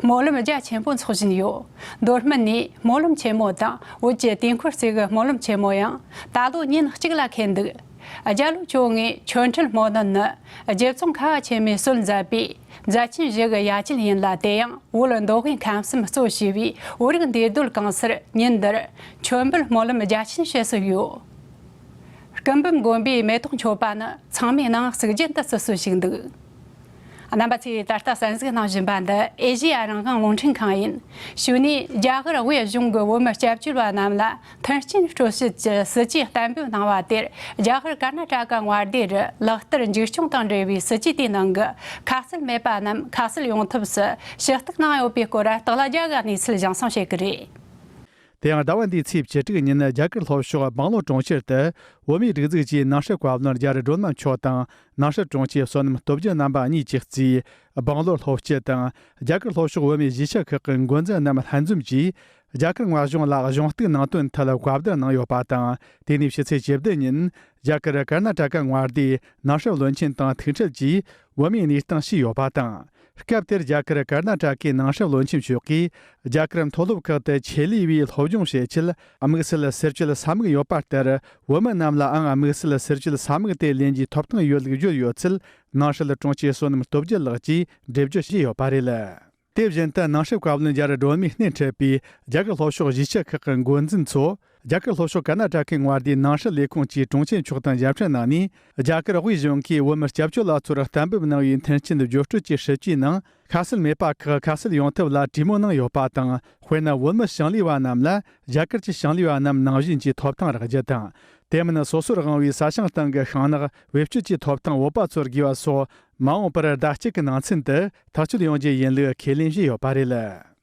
སྨོན་ལམ་རྒྱ་ཆེན་པོ་འཚོགས་བཞིན་ཡོད། མདོ་སྨད་ནས་སྨོན་ལམ་ཆེན་མོ་དང་བོད་ཀྱི་དུས་འཁོར་གཙོས་ཀྱི་སྨོན་ལམ་ཆེན་མོ་ཡང་ད་ལོ་ཉིན་གཅིག་ལ་འཁེལ་འདུག། རྒྱ་ལོ་བཅོ་ལྔའི་ཆོ་འཕྲུལ་སྨོན་ལམ་ནི་རྗེ་ཙོང་ཁ་བ་ཆེན་མོས་སྲོལ་མཛད་པའི་མཛད་ཆེན་བཞི་གི་ཡ་གྱལ་ཡིན་ལ། དེ་ཡང་བོད་མདོ་དབུས་ཁམས་གསུམ་གཙོ་བྱས་པའི་བོད་རིགས་འདུས་སྡོད་གང་སར་ཉིན་འདིར་མཆོད་འབུལ་སྨོན་ལམ་རྒྱ་ཆེན་བྱེད་སྲོལ་ཡོད། སྐུ་འབུམ་དགོན་པའི་མེ་ཏོག་མཆོད་པ་ནི་ཚང་མའི་ནང་གཟུགས་རྒྱན་དུ་བརྩི་སྲོལ་ཞིག་འདུག། རྣམ་པ་ཚོས་ད་ལྟ་གསན་གཟིགས་གནང་བཞིན་པ་འདི་ཨེ་ཤེ་ཡ་རང་དབང་རླུང་འཕྲིན་ཁང་ཡིན། གཞུག་ནས་རྒྱ་གར་དབུས་གཞུང་གི་བོད་མི་སྐྱབས་བཅོལ་བ་རྣམས་ལ་མཐུན་རྐྱེན་སྤྲོད་བྱེད་ཀྱི་སྲིད་ཇུས་གཏན་འབེབས་གནང་བ་དེར། རྒྱ་གར་ཀར་ན་ཊ་ཀ་མངའ་སྡེ་རུ་ལག་བསྟར་མཇུག་སྐྱོང་དང་འབྲེལ་བའི་སྲིད་ཇུས་དེའི་ནང་གི་ཁ་གསལ་མེད་པ་རྣམས་ཁ་གསལ་ཡོང་ཐབས་སུ་ཞུ་གཏུག་གནང་ཡོད་པའི་སྐོར་སྟག་ལྷ་རྒྱལ་གྱིས་གནས་ཚུལ་སྦྱང་གསང་བྱེད་ཀྱི་རེད། དེ་ཡང་ཟླ་བ་འདིའི་ཚེས་བཅུ་དྲུག་ཉིན་རྒྱ་གར་ལྷོ་ཕྱོགས་སྦང་ལོར་གྲོང་ཁྱེར་དུ་བོད་མིའི་སྒྲིག་འཛུགས་ཀྱི་ནང་སྲིད་བཀའ་བློན་རྒྱ་རི་སྒྲོལ་མ་མཆོག་དང་། ནང་སྲིད་དྲུང་ཆེ་བསོད་ནམས་སྟོབས་རྒྱལ་རྣམ་པ་གཉིས་ཀྱིས་གཙོས་སྦང་ལོར་ལྷོ་སྤྱི་དང་རྒྱ་གར་ལྷོ་ཕྱོགས་བོད་མིའི་གཞིས་ཆགས་ཁག་གི་འགོ་འཛིན་རྣམས་ལྷན་འཛོམས་ཀྱིས། རྒྱ་གར་མངའ་གཞུང་ལ་གཞུང་གཏུག་གནང་དོན་ཐད་བཀའ་བསྡུར་གནང་ཡོད་པ་དང་། དེ་ནས་ཕྱི་ཚེས་བཅུ་བདུན་ཉིན་རྒྱ་གར་ཀར་ན་ཊ་ཀ་མངའ་སྡེའི་ནང་སྲིད་བློན་ཆེན་དང་ཐུག་འཕྲད་ཀྱིས་བོད་མིའི་གནས་སྟངས་ཞུས་ཡོད་པ་དང་། སྐབས་དེར་རྒྱ་གར་ཀར་ན་ཊ་ཀའི་ནང་སྲིད་བློན་ཆེན་མཆོག་གིས་རྒྱ་གར་མཐོ་སློབ་ཁག་ཏུ་ཆེད་ལས་པའི་སློབ་སྦྱོང་བྱེད་ཆེད་དམིགས་བསལ་ཟུར་བཅད་ས་མིག་ཡོད་པ་ལྟར། བོད་མི་རྣམས་ལའང་དམིགས་བསལ་ཟུར་བཅད་ས་མིག་དེ་ལེན་རྒྱུའི་ཐོབ་ཐང་ཡོད་ལུགས་བརྗོད་ཡོད་ཚུལ་ནང་སྲིད་དྲུང་ཆེ་བསོད་ནམས་སྟོབས་རྒྱལ་ལགས་ཀྱིས་འགྲེལ་བརྗོད་བྱས་ཡོད་པ་རེད། དེ་བཞིན་དུ་ནང་སྲིད་བཀའ་བློན་རྒྱ་རི་སྒྲོལ་མས་སྣེ་ཁྲིད་པའི་རྒྱ་གར་ལྷོ་ཕྱོགས་གཞིས་ཆགས་ཁག་གི་འགོ་འཛིན་ཚོ། རྒྱ་གར་ལྷོ་ཕྱོགས་ཀར་ན་ཊ་ཀའི་མངའ་སྡེའི་ནང་སྲིད་ལས་ཁུངས་ཀྱི་དྲུང་ཆེ་མཆོག་དང་མཇལ་འཕྲད་གནང་ནས། རྒྱ་གར་དབུས་གཞུང་གིས་བོད་མི་སྐྱབས་བཅོལ་བ་ཚོར་གཏན་འབེབས་གནང་བའི་མཐུན་རྐྱེན་བརྗོད་སྤྲོད་ཀྱི་སྲིད་ཇུས་ནང་ཁ་གསལ་མེད་པ་ཁག་ཁ་གསལ་ཡོང་ཐབས་ལ་གྲོས་མོལ་གནང་ཡོད་པ་དང་། དཔེར་ན། བོད་མི་ཞིང་ལས་པ་རྣམས་ལ་རྒྱ་གར་གྱི་ཞིང་ལས་པ་རྣམས་ནང་བཞིན་གྱི་ཐོབ་ཐང་རག་རྒྱུ་དང་། དེ་མིན་སོ་སོར་དབང་བའི་ས་ཞིང་སྟེང་གི་ཤིང་ནགས་བེད་སྤྱོད་ཀྱི་ཐོབ་ཐང་འོས་པ་ཚོར་དགོས་པ་སོགས། མ་འོངས་པར་ཟླ་གཅིག་གི་ནང་ཚུན་དུ་ཐག་གཅོད་ཡོང་རྒྱུ་ཡིན་ལུགས་ཁས་ལེན་བྱས་ཡོད་པ་རེད།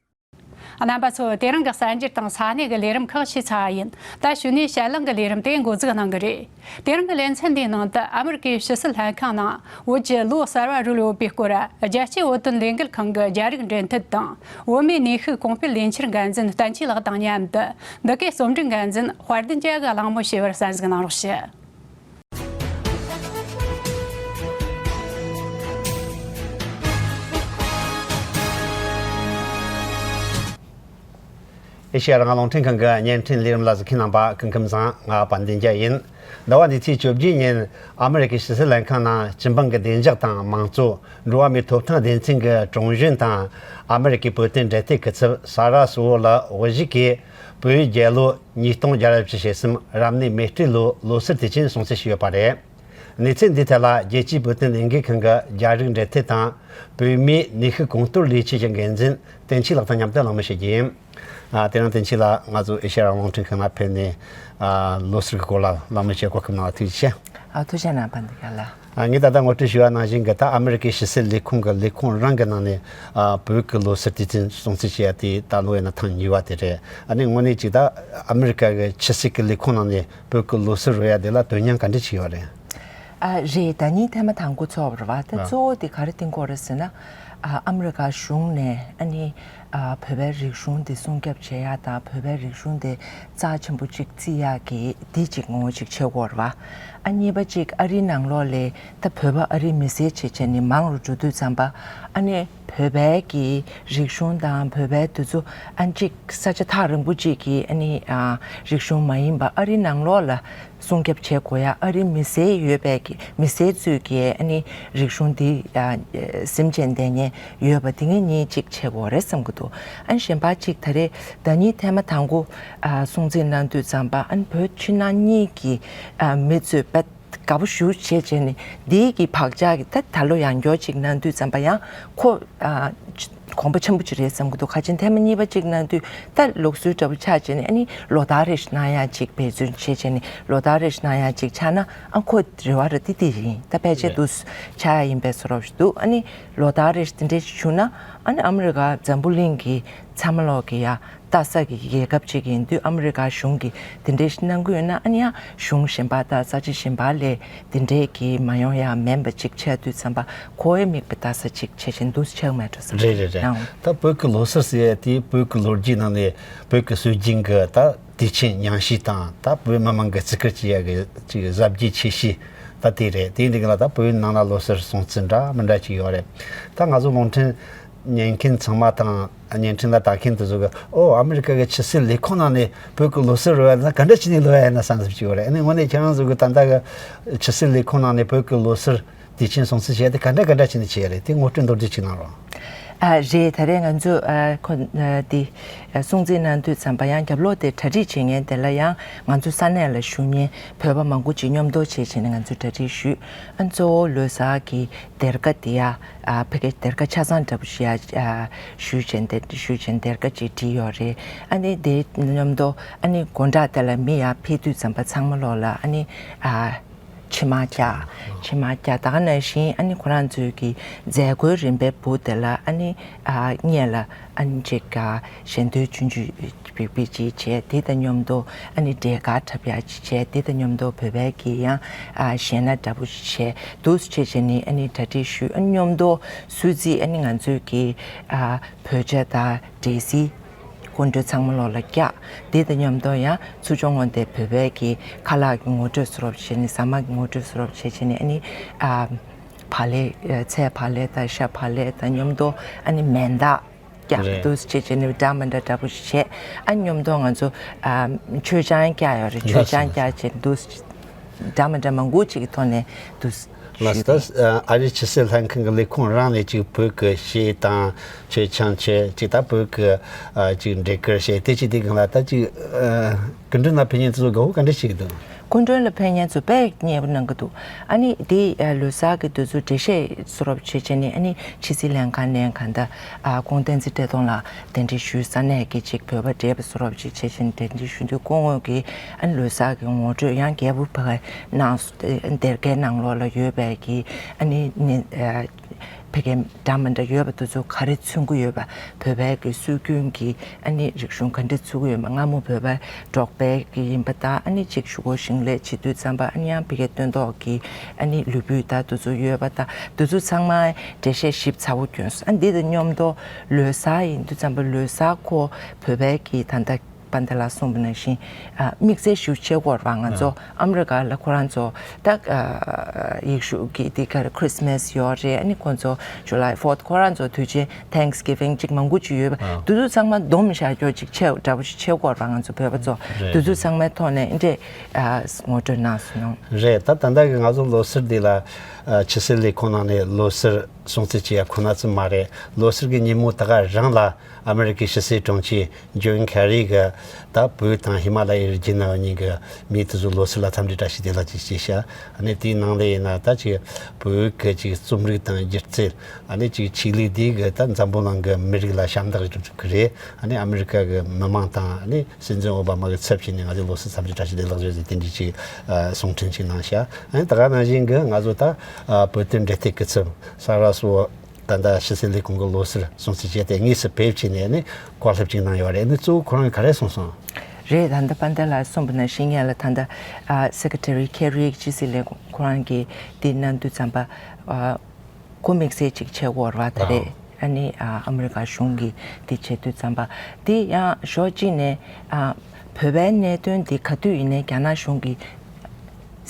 རྣམ་པ་ཚོ། དེ་རིང་གི་གསར་འགྱུར་དང་ས་གནས་ཀྱི་ལས་རིམ་ཁག་ཞུས་ཚར་བ་ཡིན། ད་གཞུག་ནས་ཞལ་ལག་གི་ལས་རིམ་དེ་འགོ་འཛུགས་གནང་གི་རེད། དེ་རིང་གི་ལེ་ཚན་འདིའི་ནང་དུ་ཨ་མི་རི་ཀའི་ཕྱི་སྲིད་ལྷན་ཁང་ནང་བོད་ཀྱི་ལོ་གསར་བ་རོལ་ཡོད་པའི་སྐོར། རྒྱལ་སྤྱིའི་བོད་དོན་ལས་འགུལ་ཁང་གི་རྒྱ་རིགས་འབྲེལ་མཐུད་དང་། བོད་མིའི་གནས་ཤུལ་གོང་སྤེལ་ལས་འཆར་འགན་འཛིན་བསྟན་ཆོས་ལགས་དང་མཉམ་དུ། འདི་གའི་རྩོམ་སྒྲིག་འགན་འཛིན་དཔལ་ལྡན་རྒྱལ་གྱིས་གླེང་མོལ་བྱས་པར་གསན་གཟིགས་གནང་རོགས་ཞུ། ཨེ་ཤེ་ཡ་རང་དབང་རླུང་འཕྲིན་ཁང་གི་བརྙན་འཕྲིན་ལས་རིམ་ལ་གཟིགས་མཁན་རྣམ་པ་སྐུ་ཁམས་བཟང་། ང་དཔལ་ལྡན་རྒྱལ་ཡིན། ཟླ་བ་འདིའི་ཚེས་བཅོ་བརྒྱད་ཉིན་ཨ་མི་རི་ཀའི་ཕྱི་སྲིད་ལྷན་ཁང་ནང་སྤྱི་འབངས་ཀྱི་བདེ་འཇགས་དང་མང་གཙོ། འགྲོ་བ་མིའི་ཐོབ་ཐང་སྡེ་ཚན་གྱི་དྲུང་གཞོན་དང་ཨ་མི་རི་ཀའི་བོད་དོན་འབྲེལ་མཐུད་སྐུ་ཚབ་ས་ར་སུ་བོ་ལགས་དབུ་བཞུགས་ཀྱིས། བོད་རྒྱལ་ལོ་ཉིས་སྟོང་བརྒྱ་ར་བཅུ་ཞེ་གསུམ་རབ་གནས་མེ་སྤྲེལ་ལོའི་ལོ་གསར་དུས་ཆེན་སྲུང་བརྩི་ཞུས་ཡོད་པ་རེད། གནས་ཚུལ་འདིའི་ཐད་ལ་རྒྱལ་སྤྱིའི་བོད་དོན་ལས་འགུལ་ཁང་གི་རྒྱ་རིགས་འབྲེལ་མཐུད་དང་བོད་མིའི་ནུས་ཤུགས་གོང་མཐོར་ལས་བྱེད་ཀྱི་འགན་འཛིན་བསྟན་ཆོས་ལགས་དང་མཉམ་དུ་གླེང་མོལ་བྱེད་རྒྱུ་ཡིན། ཨ། དེ་རིང་བསྟན་ཆོས་ལགས་ང་ཚོ་ཨེ་ཤེ་ཡ་རང་དབང་རླུང་འཕྲིན་ཁང་ལ་ཕེབས་ནས། ཨ། ལོ་གསར་གྱི་སྐོར་ལ་གླེང་མོལ་བྱེད་གོ་སྐབས་གནང་བ་ཐུགས་རྗེ་ཆེ། ཨ། ཐུགས་རྗེ་གནང་། དཔལ་ལྡན་རྒྱལ་ལགས། ཨ། ངས་ད་ལྟ་ངོ་སྤྲོད་ཞུས་པ་ནང་བཞིན་གྱི་ད་ཨ་མི་རི་ཀའི་ཕྱི་སྲིད་ལས་ཁུངས་ཀྱི་ལས་ཁུངས་རང་གི་ནང་ནས། ཨ། བོད་ཀྱི་ལོ་གསར་དུས་ཆེན་སྲུང་བརྩི་བྱེད་ཡ་དེ་ད་ལོ་ཡིན་ན་ཐེངས་གཉིས་པ་དེ་རེད། ཨ་ནི་དངོས་གནས་ཅིག་ད་ཨ་མི་རི་ཀ་གི་ཕྱི་སྲིད་ཀྱི་ལས་ཁུངས་ནང་ནས་བོད་ཀྱི་ལོ་གསར་རོལ་ཡ་དེ་ལ་དོན་སྙིང་ག་འདྲ་ཅིག་ཡོད་རེད། ཨ། རེད། ད་ནི་ཐེངས་མ་དང་པོ་ཚོགས་པ་རེད་བ། ད། ཨ། གཙོ་བོ་དེ་ག་རེ་བསྟན་གྱི་ཡོད་རེད་ཟེར་ན། ཨ། ཨ་མི་རི་ཀ་གཞུང་ནས་ཨ་ནི། ཨ། བོད་པའི་རིག་གཞུང་འདི་སྲུང་སྐྱོབ་བྱེད་ཡ་དང་བོད་པའི་རིག་གཞུང་འདི་རྩ་ཆེན་པོ་གཅིག་བརྩི་ཡ་གི་འདི་གཅིག་ངོ་བོ་གཅིག་བྱེད་དགོས་རེད་བ། ཨ། གཉིས་པ་གཅིག་ཨ་རིའི་ནང་ལོགས་ལ་ད་བོད་པ་ཨ་རིའི་མི་སེར་བྱས་བྱས་ནས་མང་རུ་འགྲོ་དུས་ཙམ་པ། ཨ་ནི་བོད་པའི་གི་རིག་གཞུང་དང་བོད་པའི་དུས་ཚོད་ཨ་གཅིག་ས་ཆ་ཐག་རིང་པོ་གཅིག་གི་ཨ་ནི། ཨ། རིག་གཞུང་མ་ཡིན་པ་ཨ་རིའི་ནང་ལོགས་ལ་སྲུང་སྐྱོབ་བྱེད་དགོས་ཡ། ཨ་རིའི་མི་སེར་ཡོད་པའི་གི་མི་སེར་ཚོས་ཀྱི་ཨ་ནི་རིག་གཞུང་འདི། ཨ། སེམས་ཅན་བསྟེན་མཁན་ཡོད་པ་དེ་ངས་གཉིས་གཅིག་བྱེད་དགོས་རེད་བསམ་གྱི་འདུག་ཨ་ནི་གཞན་པ་གཅིག་ད་རེས་ཟླ་ཉིན་ཐེངས་མ་དང་པོ། ཨ། སྲུང་བརྩི་གནང་དུས་ཙམ་པ་ཨ་ནི་བོད་ཕྱི་ནང་གཉིས་ཀྱི། ཨ། མི་ཚོས་དཔེ་དགའ་པོ་ཞེ་པོ་བྱས་བྱས་ནས་འདིའི་གི་བག་ཆགས་ཀྱི་ད་ད་ལོ་ཡང་བསྐྱར་གཅིག་གནང་དུས་ཙམ་པ་ཡང་ཁོ། ཨ། གོམ་པ་ཆེན་པོ་ཅིག་རེད་བསམ་གྱི་འདུག་ཁ་ཆེན་ཐེངས་མ་གཉིས་པ་གཅིག་གནང་དུས་ད་ལུགས་སྲོལ་འདྲ་པོ་ཆགས་བྱས་ནས་ཨ་ནི་ལོ་ལྟར་རེ་བཞིན་གནང་ཡ་གཅིག་འབད་བརྩོན་བྱས་བྱས་ནས་ལོ་ལྟར་རེ་བཞིན་གནང་ཡ་གཅིག་ཆགས་ན་ཨ་ཁོ་རེ་བ་ར་ཏི་ཏི་ཡིན། ད་ཕལ་ཆེར་རེད། འདུག་ཆགས་ཡ་ཡིན་པའི་བཟོ་འདྲ་ཞིག་འདུག་ཨ་ནི་ལོ་ལྟར་རེ་བཞིན་དེ་འདྲ་ཞིག་བྱུང་ན་ཨ་ནི་ཨ་མི་རི་ཀ་འཛམ་བུ་གླིང་གི་ཚང་མ་ལོག་གི་ཡ། ལྟ་ས་གི་རྒྱལ་ཁབ་ཅིག་ཡིན་དུས་ཨ་མི་རི་ཀ་གཞུང་གིས་དེ་འདྲའི་གནང་གི་ཡོད་ན་ཨ་ནི་ཡང་གཞུང་གཞན་པ་དང་ས་ཆ་གཞན་པ་ལས་དེ་འདྲའི་གི་མ་ཡོང་ཡ་མིན་པ་ཅིག་ཆགས་དུས་ཙམ་པ་ཁོ་བོའི་མིག་དཔེ་ལྟ་ས་ཅིག་བྱེད་བཞིན་དུ་ཆགས་མེད་འགྲོ་ས་རེད། རེད་རེད། ད་བོད་ཀྱི་ལོ་གསར་ཟེར་ཡ་དེ་བོད་ཀྱི་ལོ་རྒྱུས་ནང་ནས་བོད་ཀྱི་སྲོལ་རྒྱུན་གྱི་ད་དུས་ཆེན་ཉམས་ཞིབ་དང་ད་བོད་མི་མང་གི་བརྩི་བཀུར་བྱེད་ཡ་གི་ཅིག་གཟབ་རྒྱས་ཆེ་ཤོས་ད་དེ་རེད། དེ་འདི་ག་ལ་ད་བོད་ནང་ལ་ལོ་གསར་སྲུང་བརྩི་འདྲ་མི་འདྲ་ཅིག་ཡོད་རེད། ད་ང་ཚོ་རླུང་འཕྲིན་ཉན་མཁན་ཚང་མ་དང་། བརྙན་འཕྲིན་ལ་ལྟ་མཁན་དེ་ཚོ་གིས་ཨོ་ཨ་མི་རི་ཀ་གི་ཕྱི་སྲིད་ལས་ཁུངས་ནང་ནས་བོད་ཀྱི་ལོ་གསར་རོལ་བ་ན་ག་འདྲ་བྱས་ནས་རོལ་བ་ཡིན་ན་བསམ་བསམ་ཞིག་ཡོད་རེད། ཨ་ནི་དངོས་གནས་ཁྱེད་རང་ཚོ་གི་ད་ལྟ་གི་ཕྱི་སྲིད་ལས་ཁུངས་ནང་ནས་བོད་ཀྱི་ལོ་གསར་དུས་ཆེན་སྲུང་བརྩི་བྱས་ཏེ་ག་འདྲ་ག་འདྲ་བྱས་ནས་བྱས་རེད། དེ་ངོ་སྤྲོད་མདོར་བསྡུས་ཅིག་གནང་རོགས། ཨ་རེད། ད་རེས་ང་ཚོ་ཨ་ཁོ་ཨ་དེ་ཨ་སྲུང་བརྩི་གནང་དུས་ཙམ་པ་ཡང་རྒྱབ་ལོགས་དེ་གྲ་སྒྲིག་བྱེད་མཁན་དེ་ལ་ཡང་ང་ཚོ་ས་གནས་ལ་བཞུགས་མཁན་བོད་པ་མང་པོ་ཅིག་མཉམ་དུ་བྱས་བྱས་ནས་ང་ཚོས་གྲ་སྒྲིག་ཞུས། ཨ་གཙོ་བོ་ལོ་གསར་གྱི་སྡེར་ཁ་དེ་ཡ། ཨ་ཕ་གི་སྡེར་ཁ་ཆ་ཚང་འདྲ་པོ་ཞིག་ཡ། ཨ་ཞུས་བྱས་འདི་ཞུས་བྱས་སྡེར་ཁ་ཅིག་བྲིས་ཡོད་རེད། ཨ་ནི་དེ་མཉམ་དུ་ཨ་ནི་དགོང་དག་དེ་ལ་མི་ཡར་ཕེབས་དུས་ཙམ་པ་ཚང་མ་ལོག་ལ་ཨ་ནི་ཨ་ཕྱེ་མར་བཀྱག་ཕྱེ་མར་བཀྱག་ད་ག་ནང་བཞིན་ཨ་ནི་ཁོ་རང་ཚོའི་གི་མཛད་སྒོའི་རིམ་པའི་བུ་དེ་ལ་ཨ་ནི་ཨ་སྔོན་ལ་ཨ་ནི་ཅིག་ཨ་ཞལ་འདོན་ཆུང་ཆུང་བིག་བིག་ཅིག་བྱས། དེ་དང་མཉམ་དུ་ཨ་ནི་འབྲས་དཀར་འཁྲབ་ཡག་ཅིག་བྱས། དེ་དང་མཉམ་དུ་བོད་པའི་གི་ཡང་ཨ་གཞས་སྣ་འདྲ་པོ་ཞིག་བྱས། འདུག་སེ་བྱས་བྱས་ནས་ཨ་ནི་གྲ་སྒྲིག་ཞུས། ཨ་ནི་མཉམ་དུ་སྲུང་བརྩི་ཨ་ནི་ང་ཚོའི་གི་ཨ་བོད་ཇ་དང་འབྲས་སིལ་སྐུ་མགྲོན་ཚང་མ་ལོག་ལ་བཀྱག་དེ་དང་མཉམ་དུ་ཡང་ཚུར་ཕྱོགས་ངོས་དེ་བོད་པའི་གི་ཁ་ལག་གི་ངོ་སྤྲོད་བཟོ་འདྲ་བྱས་ནས་ཟ་མ་གི་ངོ་སྤྲོད་བཟོ་འདྲ་བྱས་བྱས་ནས་ཨ་ནི་ཨ་བག་ལེབ་ཨ་ཚལ་བག་ལེབ་དང་ཤ་བག་ལེབ་དང་མཉམ་དུ་ཨ་ནི་མེ་མདའ། བཀྱག་རེད། འདུག་སེ་བྱས་བྱས་ནས་འདྲ་མི་འདྲ་འདྲ་པོ་ཞིག་བྱས། ཨ་མཉམ་དུ་ང་ཚོ་ཨ་མཆོད་ཆང་བཀྱག་ཡོད་རེད། མཆོད་ཆང་བཀྱག་བྱས་འདུག་སེ་འདྲ་མི་འདྲ་མང་པོ་ཅིག་གི་ཐོག་ནས་འདུག་སེ་ལགས་སོ། ཞུས་ད་ཨ་རིའི་ཕྱི་སྲིད་ལྷན་ཁང་གི་ལས་ཁུངས་རང་ནས་ཅིག་བོད་ཀྱི་གཞས་དང་མཆོད་ཆང་མཆོད་ཅིག་ད་བོད་ཀྱི་ཨ་ཅིག་འབྲས་དཀར་གཞས་དེ་ཅིག་དེ་གང་ལ་ད་ཅིག་ཨ་སྐུ་མགྲོན་ལ་ཕེབས་མཁན་ཚོ་དགའ་བོ་ག་འདྲ་ཞིག་འདུག་སྐུ་མགྲོན་ལ་ཕེབས་མཁན་ཚོ་དཔེ་མཉེས་པོ་གནང་གི་འདུག་ཨ་ནི་དེ་ལོ་གསར་གྱི་དུས་ཚོད་འགྲེལ་བཤད་བཟོ་འདྲ་བྱས་བྱས་ནས་ཨ་ནི་ཕྱི་སྲིད་ལྷན་ཁང་ནས་གང་ལྟར་ཨ་ཁོང་བསྟན་འཛིན་བཀྲས་མཐོང་ལགས་གདན་འདྲེན་ཞུས། ས་གནས་ཀྱི་ཅིག་བོད་པ་བགྲེས་པ་བཟོ་འདྲ་ཅིག་བྱས་བྱས་ནས་གདན་འདྲེན་ཞུས་དུས་སྐུ་ངོ་གིས་ཨ་ནི་ལོ་གསར་གྱི་ངོ་སྤྲོད་ཡང་རྒྱས་པོ་ཕ་གིར་གནང་སོང་། སྡེར་ཁའི་ནང་ལོགས་ལ་ཡོད་པའི་གི་ཨ་ནི་ནི་ཨ་ཕ་གི་འདྲ་མི་འདྲ་ཡོད་པ་དེ་ཚོ་ག་རེ་མཚོན་གྱི་ཡོད་པ། བོད་པའི་གི་སྲོལ་རྒྱུན་གྱི་ཨ་ནི་རིག་གཞུང་ག་འདྲ་ཚུགས་ཀྱི་ཡོད་པ། སྔ་མོ་བོད་པའི་འབྲོག་པའི་གི་ཡིན་པ་དང་ཨ་ནི་ཅིག་གཞུག་གུ་ཞིང་ལས་བྱེད་དུས་ཙམ་པ་ཨ་ནི་ཡང་ཕ་གི་སྟོན་ཐོག་གི་ཨ་ནི་ལུས་སྤོས་དང་དེ་ཚོ་ཡོད་པ་དང་དེ་ཚོ་ཚང་མ་འགྲེལ་བཤད་ཞིབ་ཚགས་པོ་བསྐྱོན་སོང་། ཨ་འདི་དང་མཉམ་དུ་ལོ་གསར་ཡིན་དུས་ཙམ་པ་ལོ་གསར་ཁོ་བོད་པའི་གི་ད་ལྟ་ པཱན་ཏེ་ལགས་གསུངས་པ་ནང་བཞིན་ཨ་དམིགས་བསལ་ཞིག་བྱེད་དགོས་རེད་བ། ང་ཚོ་ཨ་མི་རི་ཀ་ལ་ཁོ་རང་ཚོ་ད་ཨ་ཡེ་ཤུ་གི་དེ་ག་རེ་Christmas་ཡོད་རེད། ཨ་ནི་ཁོ་ཚོ་July Fourth་ཁོ་རང་ཚོ་དུས་ཆེན་Thanksgiving་ཅིག་མང་པོ་ཅིག་ཡོད་པ། ཨ་དེ་ཚོ་ཚང་མ་སྡོམ་བཞག་རྒྱུ་ཅིག་བྱེད་འདྲ་པོ་ཞིག་བྱེད་དགོས་རེད་བ། ང་ཚོ་བོད་པ་ཚོ་རེད་དེ་ཚོ་རེད། ཚང་མའི་ཐོག་ནས་འདི་འདྲས་ཨ་ངོ་སྤྲོད་གནང་སོང་། རེད། ད་ད་ལྟ་གི་ང་ཚོ་ལོ་གསར་འདི་ལ་ཨ་ཕྱི་སྲིད་ལས་ཁུངས་ནང་ནས་ལོ་གསར་སྲུང་བརྩི་བྱེད་ཡ་ཁོ་ན་ཙམ་མ་རེད། ལོ་གསར་གི་ཉིན་མོ་ད་ག་རང་ལ་ཨ་མི་རི་ཀའི་ཕྱི་སྲིད་དྲུང་ཆེ་ཇོན་ཁེ་རི་གི་ད་བོད་དང་ཧི་མ་ལ་ཡའི་རི་རྒྱུད་ནང་གཉིས་ཀྱི་མི་དེ་ཚོ་ལོ་གསར་ལ་འཚམས་འདྲི་བཀྲ་ཤིས་བདེ་ལེགས་ཅིག་ཞུས་ཤག་ཨ་ནི་དེའི་ནང་ལ་ཡིན་ན་ད་ཅིག་བོད་ཀྱི་ཅིག་རྩོམ་རིག་དང་སྒྱུ་རྩལ། ཨ་ནི་ཅིག་ཆོས་ལུགས་འདི་གི་ད་འཛམ་བུ་གླིང་གི་མི་རིགས་ལ་ཞབས་འདེགས་ཞུ་ཐུབ་ཀྱི་རེད། ཨ་ནི་ཨ་མི་རི་ཀ་གི་མི་མང་དང་ཨ་ནི་སྲིད་འཛིན་ཨོ་བྷ་མ་གི་ཚབ་བྱས་ནས་ང་ཚོས་ལོ་གསར་འཚམས་འདྲི་བཀྲ་ཤིས་བདེ་ལེགས་ཞུ་ཟེར་དེ་འདྲའི་ཅིག་ཨ་གསུང་འཕྲིན་ཅིག་གནང་ཤག་ཨ་ནི་ད་ག་ནང་བཞིན་གི་ང་ཚོ་ད་ཨ་བོད་དོན་འབྲེལ་མཐུད་སྐུ་ཚབ་ས་ར་སོ་ད་ལྟ་ཕྱི་སྲིད་ལས་ཁུངས་ཀྱི་ལོ་གསར་སྲུང་བརྩི་བྱས་ཏེ་དངོས་སུ་ཕེབས་བྱས་ནས་ཨ་ནི་བཀའ་སློབ་ཅིག་གནང་ཡོད་རེད། ཨ་ནི་གཙོ་བོ་ཁོ་རང་གིས་ག་རེ་གསུངས་སོང་། རེད། ད་ལྟ་པཱན་ཏེ་ལགས་གསུངས་པ་ནང་བཞིན་ཡ་ལ་ད་ལྟ་ཨ་སེ་ཀེ་ཊ་རི་ཁེ་རི་ཕྱི་སྲིད་ལས་ཁུངས་ཁོ་རང་གིས་འདི་གནང་དུས་ཙམ་པ་ཨ་དགོས་དམིགས་བསལ་ཅིག་བྱེད་དགོས་རེད་བ། ད་རེད། ཨ་ནི་ཨ་ཨ་མི་རི་ཀ་གཞུང་གིས་འདི་བྱེད་དུས་ཙམ་པ་འདི་ཡང་ཕྱོགས་གཅིག་ནས་ཨ་བོད་པའི་གནད་དོན་འདི་ག་དུས་ཡིན་ནའི་རྒྱ་ནག་གཞུང་གི་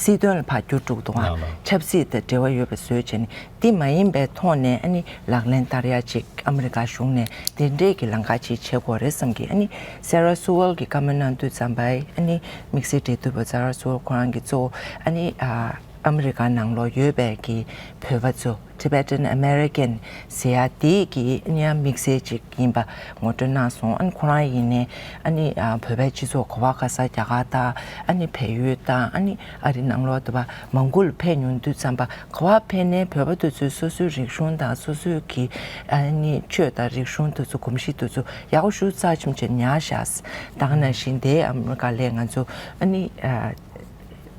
སྲིད་དོན་ལ་ཕར་བསྒྱུར་འགྲོ་གི་འདུག་ཨ། ལགས་ལགས། ཆབ་སྲིད་དང་འབྲེལ་བ་ཡོད་པ་བཟོས་བྱས་ནས་འདི་མ་ཡིན་པའི་ཐོག་ནས་ཨ་ནི་ལག་ལེན་བསྟར་ཡ་ཅིག་ཨ་མི་རི་ཀ་གཞུང་ནས་འདི་འདྲས་ཀྱི་ལམ་ཁ་ཅིག་བྱེད་དགོས་རེད་བསམ་གི། ཨ་ནི་སེ་ར་སུ་ཝལ་གྱིས་བཀའ་མོལ་གནང་དུས་ཙམ་པ་ཨ་ནི་དམིགས་བསལ་འབྲེལ་མཐུད་པ་སེ་ར་སུ་ཝལ་ཁོ་རང་གིས་གཙོ་བོ་ཨ་ནི་ཨ་ཨ་མི་རི་ཀ་ནང་ལོགས་ཡོད་པའི་གི་བོད་པ་ཚོ་Tibetan American་ཟེར་ཡ་དེ་གི་ཨ་ནི་ཡང་དམིགས་བསལ་ཅིག་ཡིན་པ་ངོ་སྤྲོད་གནང་སོང་། ཨ་ནི་ཁོ་རང་ཡིན་ནའི་ཨ་ནི་ཨ་བོད་པའི་སྤྱི་ཚོགས་ག་བ་ག་ས་རྒྱ་གར་དང་ཨ་ནི་བལ་ཡུལ་དང་ཨ་ནི་ཨ་རི་ནང་ལོགས་དུ་བ་མང་པོ་ལ་ཕེབས་མྱོང་དུས་ཙམ་པ་ག་བ་ཕེབས་ནའི་བོད་པ་དེ་ཚོས་སོ་སོའི་རིག་གཞུང་དང་སོ་སོའི་གི་ཨ་ནི་ཆོས་དང་རིག་གཞུང་དེ་ཚོ་གོམས་གཤིས་དེ་ཚོ་ཡག་པོ་ཞེ་དྲག་ཅིག་ཉར་ཤག་ད་ག་ནང་བཞིན་དེ་ཨ་མི་རི་ཀ་ལ་ང་ཚོ་ཨ་ནི་ཨ་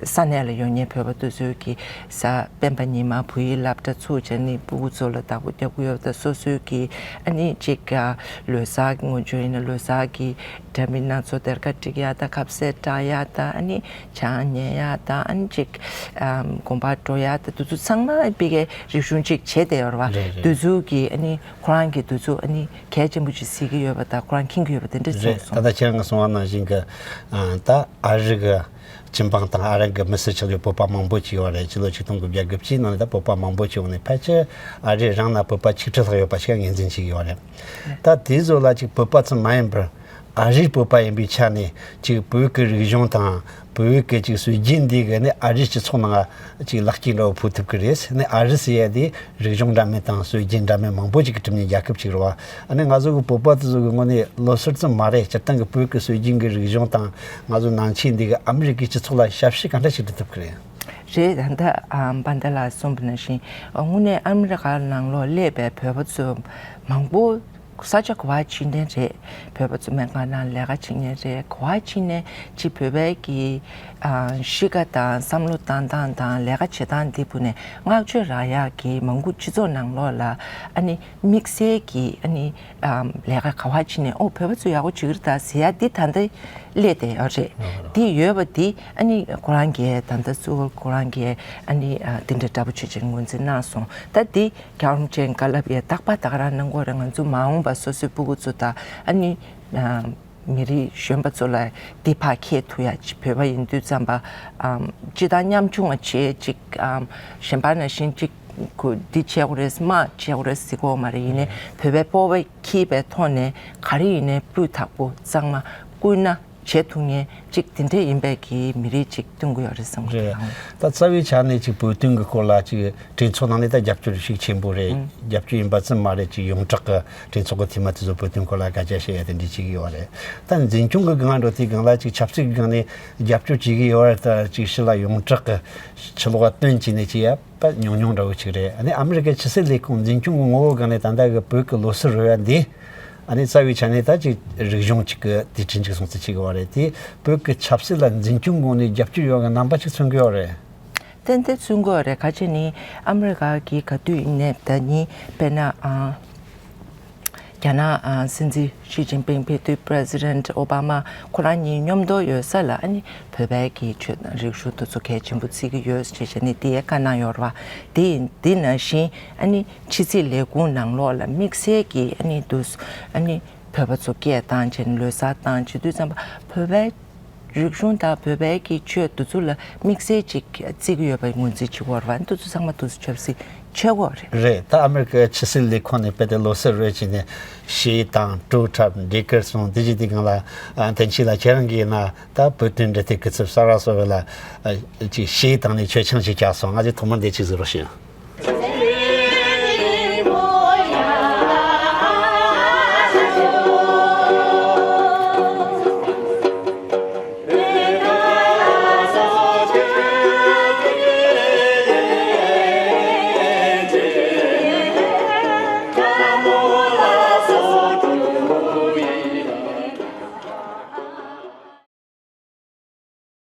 ས་གནས་ལ་ཡོད་མཁན་བོད་པ་དེ་ཚོའི་གི་ས་སྤེན་པ་ཉི་མ་བོད་ཡིག་སློབ་གྲྭ་ཚུགས་བྱས་ནས་སྤུ་གུ་ཚོ་ལ་བདག་པོ་རྒྱབ་ཀྱི་ཡོད་པ་དང་། སོ་སོའི་གི་ཨ་ནི་ཅིག་ཨ་ལོ་གསར་གྱི་སྔོན་བྱོན་ཡིན་ན་ལོ་གསར་གྱི་འདྲ་མིན་སྣ་ཚོགས་སྡེར་ཁ་སྒྲིག་ཡ་དང་ཁ་ཟས་སྐྲག་ཡ་དང་ཨ་ནི་ཆང་ཉལ་ཡ་དང་ཨ་ནི་ཅིག་ཨམ་དགོན་པར་འགྲོ་ཡ་དང་དེ་ཚོ་ཚང་མ་ཕ་གིའི་རིག་གཞུང་ཅིག་བྱས་བསྡད་ཡོད་རེད་བ། རེད་རེད། དེ་ཚོ་གི་ཨ་ནི་ཁོ་རང་གིས་དེ་ཚོ་ཨ་ནི་གལ་ཆེན་པོ་ཅིག་གཟིགས་ཀྱི་ཡོད་པ་དང་ཁོ་རང་མཁྱེན་གྱི་ཡོད་པ་དེ་འདྲ་རེད། གསུངས་སོང་། ད་ལྟ་ཁྱེད་རང་གིས་གསུངས་པ་ནང་བཞིན་གྱི་ཨ་ད་ཨ་རི་གི་སྤྱི་འབངས་དང་ཨ་རི་གི་མི་སེར་ཆགས་ཡོད་བོད་པ་མང་པོ་ཅིག་ཡོད་རེད། ཕྱི་ལོ་ཆིག་སྟོང་དགུ་བརྒྱ་དགུ་བཅུའི་ནང་ནས་ད་བོད་པ་མང་པོ་ཅིག་ཡོང་ནས་ཕལ་ཆེར་ཨ་རི་རང་ན་བོད་པ་ཆིག་ཁྲི་ལྷག་ཡོད་པ་ཞིག་ངོས་འཛིན་བྱེད་ཀྱི་ཡོད་རེད། ད་དེ་ཚོ་ལ་ཅིག་བོད་པ་ཙམ་མ་ཡིན་པར་ཨ་རིའི་བོད་པ་ཡིན་པའི་ཆ་ནས་ཅིག་བོད་ཀྱི་རིག་གཞུང་དང་བོད་ཀྱི་ཅིག་སྲོལ་རྒྱུན་འདི་གི་ནི་ཨ་རིའི་སྤྱི་ཚོགས་ནང་ཅིག་ལེགས་སྐྱེས་འདྲ་བོ་ཕོག་ཐུབ་ཀྱི་རེད། ནི་ཨ་རི་ཟེར་ཡ་དེ་རིག་གཞུང་འདྲ་མིན་དང་སྲོལ་རྒྱུན་འདྲ་མིན་མང་པོ་ཅིག་གི་གྲུབ་མཁན་རྒྱལ་ཁབ་ཅིག་རེད་བ། ཨ་ནི་ང་ཚོ་གི་བོད་པ་དེ་ཚོ་གི་ངོས་ནས་ལོ་གསར་ཙམ་མ་རེད། སྤྱིར་བཏང་གི་བོད་ཀྱི་སྲོལ་རྒྱུན་གྱི་རིག་གཞུང་དང་ང་ཚོ་ནང་ཆོས་འདི་གི་ཨ་མི་རི་ཀའི་སྤྱི་ཚོགས་ལ་ཞབས་ཕྱི་ག་འདྲ་ཞིག་སྒྲུབ་ཐུབ་ཀྱི་རེད། རེད། ད་ལྟ་ཨ་པཱན་ཏེ་ལགས་གསུངས་པ་ནང་བཞིན་དངོས་གནས་ཨ་མི་རི་ཀ་ནང་ལོགས་སླེབས་པའི་བོད་པ་ཚོ་མང་པོ་ས་ཆ་ག་བ་ཕྱིན་མཁན་རེད། བོད་པ་ཚོ་སྨན་ཁང་ནང་ལས་ཀ་བྱེད་མཁན་རེད། ག་བ་ཕྱིན་ནའི་ཅིག་བོད་པའི་གི་ཨ་གཤིས་ཀ་དང་བསམ་བློ་བཏང་སྟངས་དང་ལས་ཀ་བྱེད་སྟངས་འདི་བུ་ནས་བསྔགས་བརྗོད་རག་ཡག་གི་མང་པོ་སྤྱི་ཚོགས་ནང་ལོགས་ལ་ཨ་ནི་དམིགས་བསལ་གྱི་ཨ་ནི་ཨམ་ལས་ཀ་ག་བ་ཕྱིན་ནའི་ཨོ་བོད་པ་ཚོ་ཡག་པོ་བྱེད་ཀྱི་རེད་ད་ཟེར་ཡ་འདི་ད་ལྟ་སླེབས་བསྡད་ཡོད་རེད། འདི་ཡོད་པ་འདི་ཨ་ནི་ཁོ་རང་གིས་ད་ལྟ་གཙོ་བོ་ཁོ་རང་གིས་ཨ་ནི་ཨ་འདི་འདྲ་འདྲ་པོ་བྱེད་ཅིག་ངོས་འཛིན་གནང་སོང་། ད་འདི་རྒྱལ་བ་རིན་པོ་ཆེའི་བཀའ་སློབ་ཡ་རྟག་པར་ད་ག་རང་གནང་གི་ཡོད་རེད། ང་ཚོ་མ་འོངས་པ་སོ་སོའི་སྤུ་གུ་ཚོ་དང་ཨ་ནི་ཨ་མི་རིགས་གཞོན་པ་ཚོ་ལ་འདི་ཕར་འཁྱེར་ཐུབ་ཡ་ཅིག་བོད་པ་ཡིན་དུས་ཙམ་པ་ཨམ་སྤྱི་དང་ཉམ་ཆུང་བ་བྱེད་ཅིག་ཨམ་གཞན་པ་ནང་བཞིན་ཅིག་གུ་འདི་བྱེད་དགོས་རེད་དམག་བྱེད་དགོས་རེད་ཟེར་གྱི་ཡོད་མ་རེད། ཡིན་ནའི་བོད་པའི་སྤོབས་པ་འཁྱེར་པའི་ཐོག་ནས་ག་རེ་ཡིན་ནའི་སྤུས་དག་པོ་གཙང་མ་བསྐུལ་ན་བྱེད་ཐུབ་མཁན་ཅིག་དེ་འདྲས་ཡིན་པའི་གི་མི་རིགས་ཅིག་སྟོན་གྱི་ཡོད་རེད་བསམ་གྱི་རེད། འདུག་ད་རྩ་བའི་ཆ་ནས་ཅིག་བོད་དོན་གྱི་སྐོར་ལ་ཅིག་གྲོས་ཚོགས་ནང་ནས་ད་རྒྱབ་སྐྱོར་ཤུགས་ཆེན་པོ་རེད། ཨང་། རྒྱབ་སྐྱོར་ཡིན་པ་ཙམ་མ་རེད། ཅིག་ཡོངས་གྲགས་ཀྱི་གྲོས་ཚོགས་ཀྱི་འཐུས་མི་དེ་ཚོ་བོད་དོན་སྐོར་ལ་སྐད་ཆ་བཤད་ཡ་དེ་འདྲས་བྱེད་ཀྱི་ཡོད་རེད། ད་འཛིན་སྐྱོང་གི་སྒང་འགྲོ་དུས་སྒང་ལ་ཅིག་ཆབ་སྲིད་ཀྱི་སྒང་ནས་རྒྱབ་སྐྱོར་བྱེད་ཀྱི་ཡོད་རེད། ད་ཅིག་ཕྱི་ལ་ཡོངས་གྲགས་ཀྱི་ཕྱི་ལོགས་ལ་སྟོན་བྱས་ནས་ཅིག་ཡ། པ་ཉུང་ཉུང་འདྲ་བོ་ཅིག་རེད། ཨ་ནི་ཨ་མི་རི་ཀའི་ཕྱི་སྲིད་ལས་ཁུངས་འཛིན་སྐྱོང་གི་ངོ་བོ་སྒང་ནས་ད་ལྟ་གི་བོད་ཀྱི་ལོ་གསར་རོལ་བ་འདི་ཨ་ནི་རྩ་བའི་ཆ་ནས་ད་ཅིག་རིག་གཞུང་ཅིག་གི་དུས་ཆེན་ཅིག་སྲུང་བརྩི་བྱེད་དགོས་པ་རེད། དེ་བོད་ཀྱི་ཆབ་སྲིད་ལ་འཛིན་སྐྱོང་ངོས་ནས་རྒྱབ་སྐྱོར་ཡོད་པའི་རྣམ་པ་ཅིག་མཚོན་གྱི་ཡོད་རེད། ཏན་ཏན་མཚོན་གྱི་ཡོད་རེད། ག་ཅི་ནི་ཨ་མི་རི་ཀ་གི་ག་དུས་ཡིན་ནའི་ད་ནི་དཔེར་ན་ཨ། རྒྱ་ནག་ཨ་སྲིད་འཛིན་ཞི་ཅིན་ཕིང་ཕེབས་དུས་President Obama་ཁོ་རང་གཉིས་མཉམ་དུ་ཡོད་ས་ལ་ཨ་ནི་བོད་པའི་གི་ཆོས་དང་རིག་གཞུང་དེ་ཚོ་གལ་ཆེན་པོ་བརྩི་གི་ཡོད་ཅེས་བྱས་ནས་དེ་བཀའ་གནང་ཡོད་རེད་བ། དེ་དེ་ནང་བཞིན་ཨ་ནི་ཕྱི་སྲིད་ལས་ཁུངས་ནང་ལོགས་ལ་དམིགས་བསལ་གྱི་ཨ་ནི་དུས་ཨ་ནི་ བོད་པ་ཚོ་སྐད་བཏང་བྱས་ནས་ལོ་གསར་བཏང་བྱེད་དུས་ཙམ་པ་བོད་པའི་རིག་གཞུང་དང་བོད་པའི་གི་ཆོས་འདི་ཚོ་ལ་དམིགས་བསལ་ཅིག་བརྩི་གི་ཡོད་པའི་ངོས་འཛིན་བྱེད་ཀྱི་ཡོད་རེད་པ། འདི་ཚོ་ཚང་མ་འདི་ཚོ་ཆབ་སྲིད་ཆེ་བོ་རེད། རེད། ད་ཨ་མི་རི་ཀའི་ཕྱི་སྲིད་ལས་ཁུངས་ནས་དཔེ་དེ་ལོ་གསར་རོལ་བྱས་ནས་ཞེས་དང་སྤྲོ་འཁྲབ་འབྲས་དཀར་སོང་དེ་བཞིན་དེ་སྒང་ལ་ཨ་བསྟན་ཆོས་ལགས་ཁྱེད་རང་གིས་ན་ད་བོད་དོན་འབྲེལ་མཐུད་སྐུ་ཚབ་གསར་པ་སོགས་ལ་ཨ་ཅིག་ཞེས་དང་ནས་མཆོད་ཆང་ཞིག་བཀྱག་སོང་། ང་ཚོས་ཐོག་མར་འདི་ཅིག་གཟིགས་རོགས་ཞུ།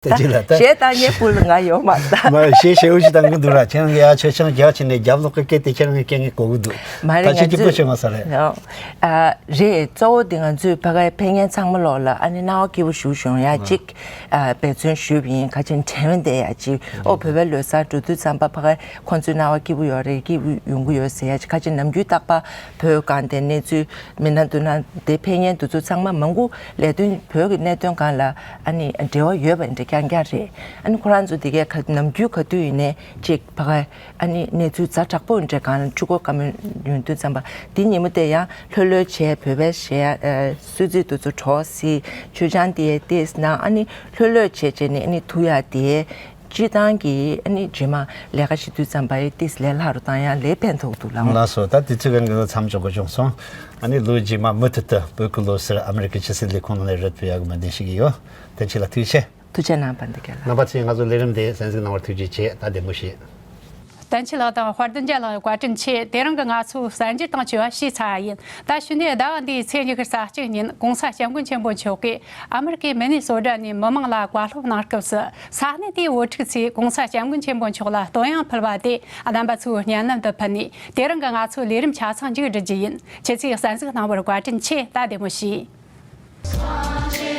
ད་ཅི་ལ་ད། གཞས་བཏང་མཁན་པུ་ལ་ང་ཡོད་མ་རེད། མ་གཞས་ཞེ་པོ་ཞིག་བཏང་གི་འདུག་ར། ཁྱེད་རང་གིས་ཡ་མཆོད་ཆང་རྒྱག་བྱས་ནས་རྒྱབ་ལོགས་ཀྱི་སྐད་དེ་ཁྱེད་རང་གིས་སྐད་ངས་གོ་གི་འདུག་མ་རེད། ད་ཁྱེད་ཀྱི་པོ་ཞེ་མ་ས་རེད། ཡང་། ཨ། རེད། གཙོ་བོ་དེ་ང་ཚོས་ཕ་གའི་ཕེབས་མཁན་ཚང་མ་ལོག་ལ་ཨ་ནི་སྣང་བ་སྐྱིད་པོ་ཞུ་ཞུ་ཡ་གཅིག་ཨ། འབད་བརྩོན་ཞུས་པ་ཡིན། ཁ་ཆེ་དྲན་མེད་བསྡད་ཡ་གཅིག་ཨོ། བོད་པའི་ལོ་གསར་འགྲོ་དུས་ཙམ་པ་ཕ་གའི་ཁོང་ཚོའི་སྣང་བ་སྐྱིད་པོ་ཡོད་རེད། སྐྱིད་པོ་ཡོང་གི་ཡོད་ཟེར་ཡ་གཅིག་ཁ་ཆེ་ནམ་རྒྱུན་རྟག་པར་བོད་སྒང་དེ་གནས་ཚུལ་མི་སྣ་འདི་ན་དེ་ཕེབས་མཁན་དེ་ཚོ་ཚང་མ་མང་པོ་ལས་དོན་བོད་ཀྱི་གནད་དོན་སྒང་ལ་ཨ་ནི་འབྲེལ་བ་ཡོད་པ་འདྲ་རྐྱང་རྐྱང་རེད། ཨ་ནི་ཁོ་རང་ཚོ་དེ་གའི་ཁ་ནམ་རྒྱུན་ག་དུས་ཡིན་ནའི་གཅིག་ཕ་གའི་ཨ་ནི་གནས་ཚུལ་ཛ་དྲག་པོ་འདྲ་སྒང་ལ་ཆུ་འགོ་བཀའ་མོལ་ཡོང་དུས་ཙམ་པ་དེ་ཉིན་མོ་དེ་ཡང་ལྷོད་ལྷོད་བྱས་བོད་པའི་གཞས་ཨ། གསོལ་ཚིགས་དེ་ཚོ་གྲོགས་སི་མཆོད་ཆང་དེ་ཏིས་ན་ཨ་ནི་ལྷོད་ལྷོད་བྱས་བྱས་ནས་ཨ་ནི་ཐུག་ཡ་དེ། སྤྱིར་བཏང་གི་ཨ་ནི་རྗེས་མ་ལས་ཀ་བྱེད་དུས་ཙམ་པ་ཡི་ཏིས་ལས་སླ་རུ་བཏང་ཡ་ལས་ཕན་ཐོགས་འདུག་ལགས། ལགས་སོ། ད་དུས་ཚོད་གང་གི་མཚམས་འཇོག་དགོས་བྱུང་སོང་། ཨ་ནི་ལོ་རྗེས་མ་མུ་མཐུད་དུ་བོད་ཀྱི་ལོ་གསར་ཨ་མི་རི་ཀའི་ཕྱི་སྲིད་ལས་ཁུངས་ནང་ནས་རོལ་ཕུལ་ཡག་གི་སྨོན་འདུན་ཞུ་གི་ཡོད། བསྟན་ཆོས་ལགས་ཐུགས་རྗེ་ཆེ། ཐུགས་རྗེ་གནང་། བན་དེ་རྒྱལ་ལགས། རྣམ་པ་ཚོས་ང་ཚོའི་ལས་རིམ་འདི་གསན་གཟིགས་གནང་བར་ཐུགས་རྗེ་ཆེ། ད་བདེ་མོ་བྱོས། བསྟན་ཆོས་ལགས་དང་དཔལ་ལྡན་རྒྱལ་ལགས་བཀའ་དྲིན་ཆེ། དེ་རིང་གི་ང་ཚོའི་གསར་འགྱུར་དང་བཅས་པ་ཞུས་ཚར་བ་ཡིན། ད་གཞུག་ནས་ཟླ་བ་འདིའི་ཚེས་ཉི་ཤུ་རྩ་གཅིག་ཉིན་༸གོང་ས་༸སྐྱབས་མགོན་ཆེན་པོ་མཆོག་གིས་ཨ་མི་རི་ཀའི་མི་ནི་སོ་ཊ་ནས་མི་མང་ལ་བཀའ་སློབ་གནང་སྐབས་སུ་ས་གནས་དེའི་བོད་ཕྲུག་ཚོས་༸གོང་ས་༸སྐྱབས་མགོན་ཆེན་པོ་མཆོག་ལ་བསྟོད་དབྱངས་ཕུལ་བ་དེ་རྣམ་པ་ཚོའི་སྙན་ལམ་དུ་ཕུལ་ནས་དེ་རིང་གི་ང་ཚོའི་ལས་རིམ་ཆ་ཚང་མཇུག་སྒྲིལ་རྒྱུ་ཡིན། ཁྱེད་ཚོས་གསན་གཟིགས་གནང་བར་བཀའ་དྲིན་ཆེ། ད་བདེ་མོ་བྱོས།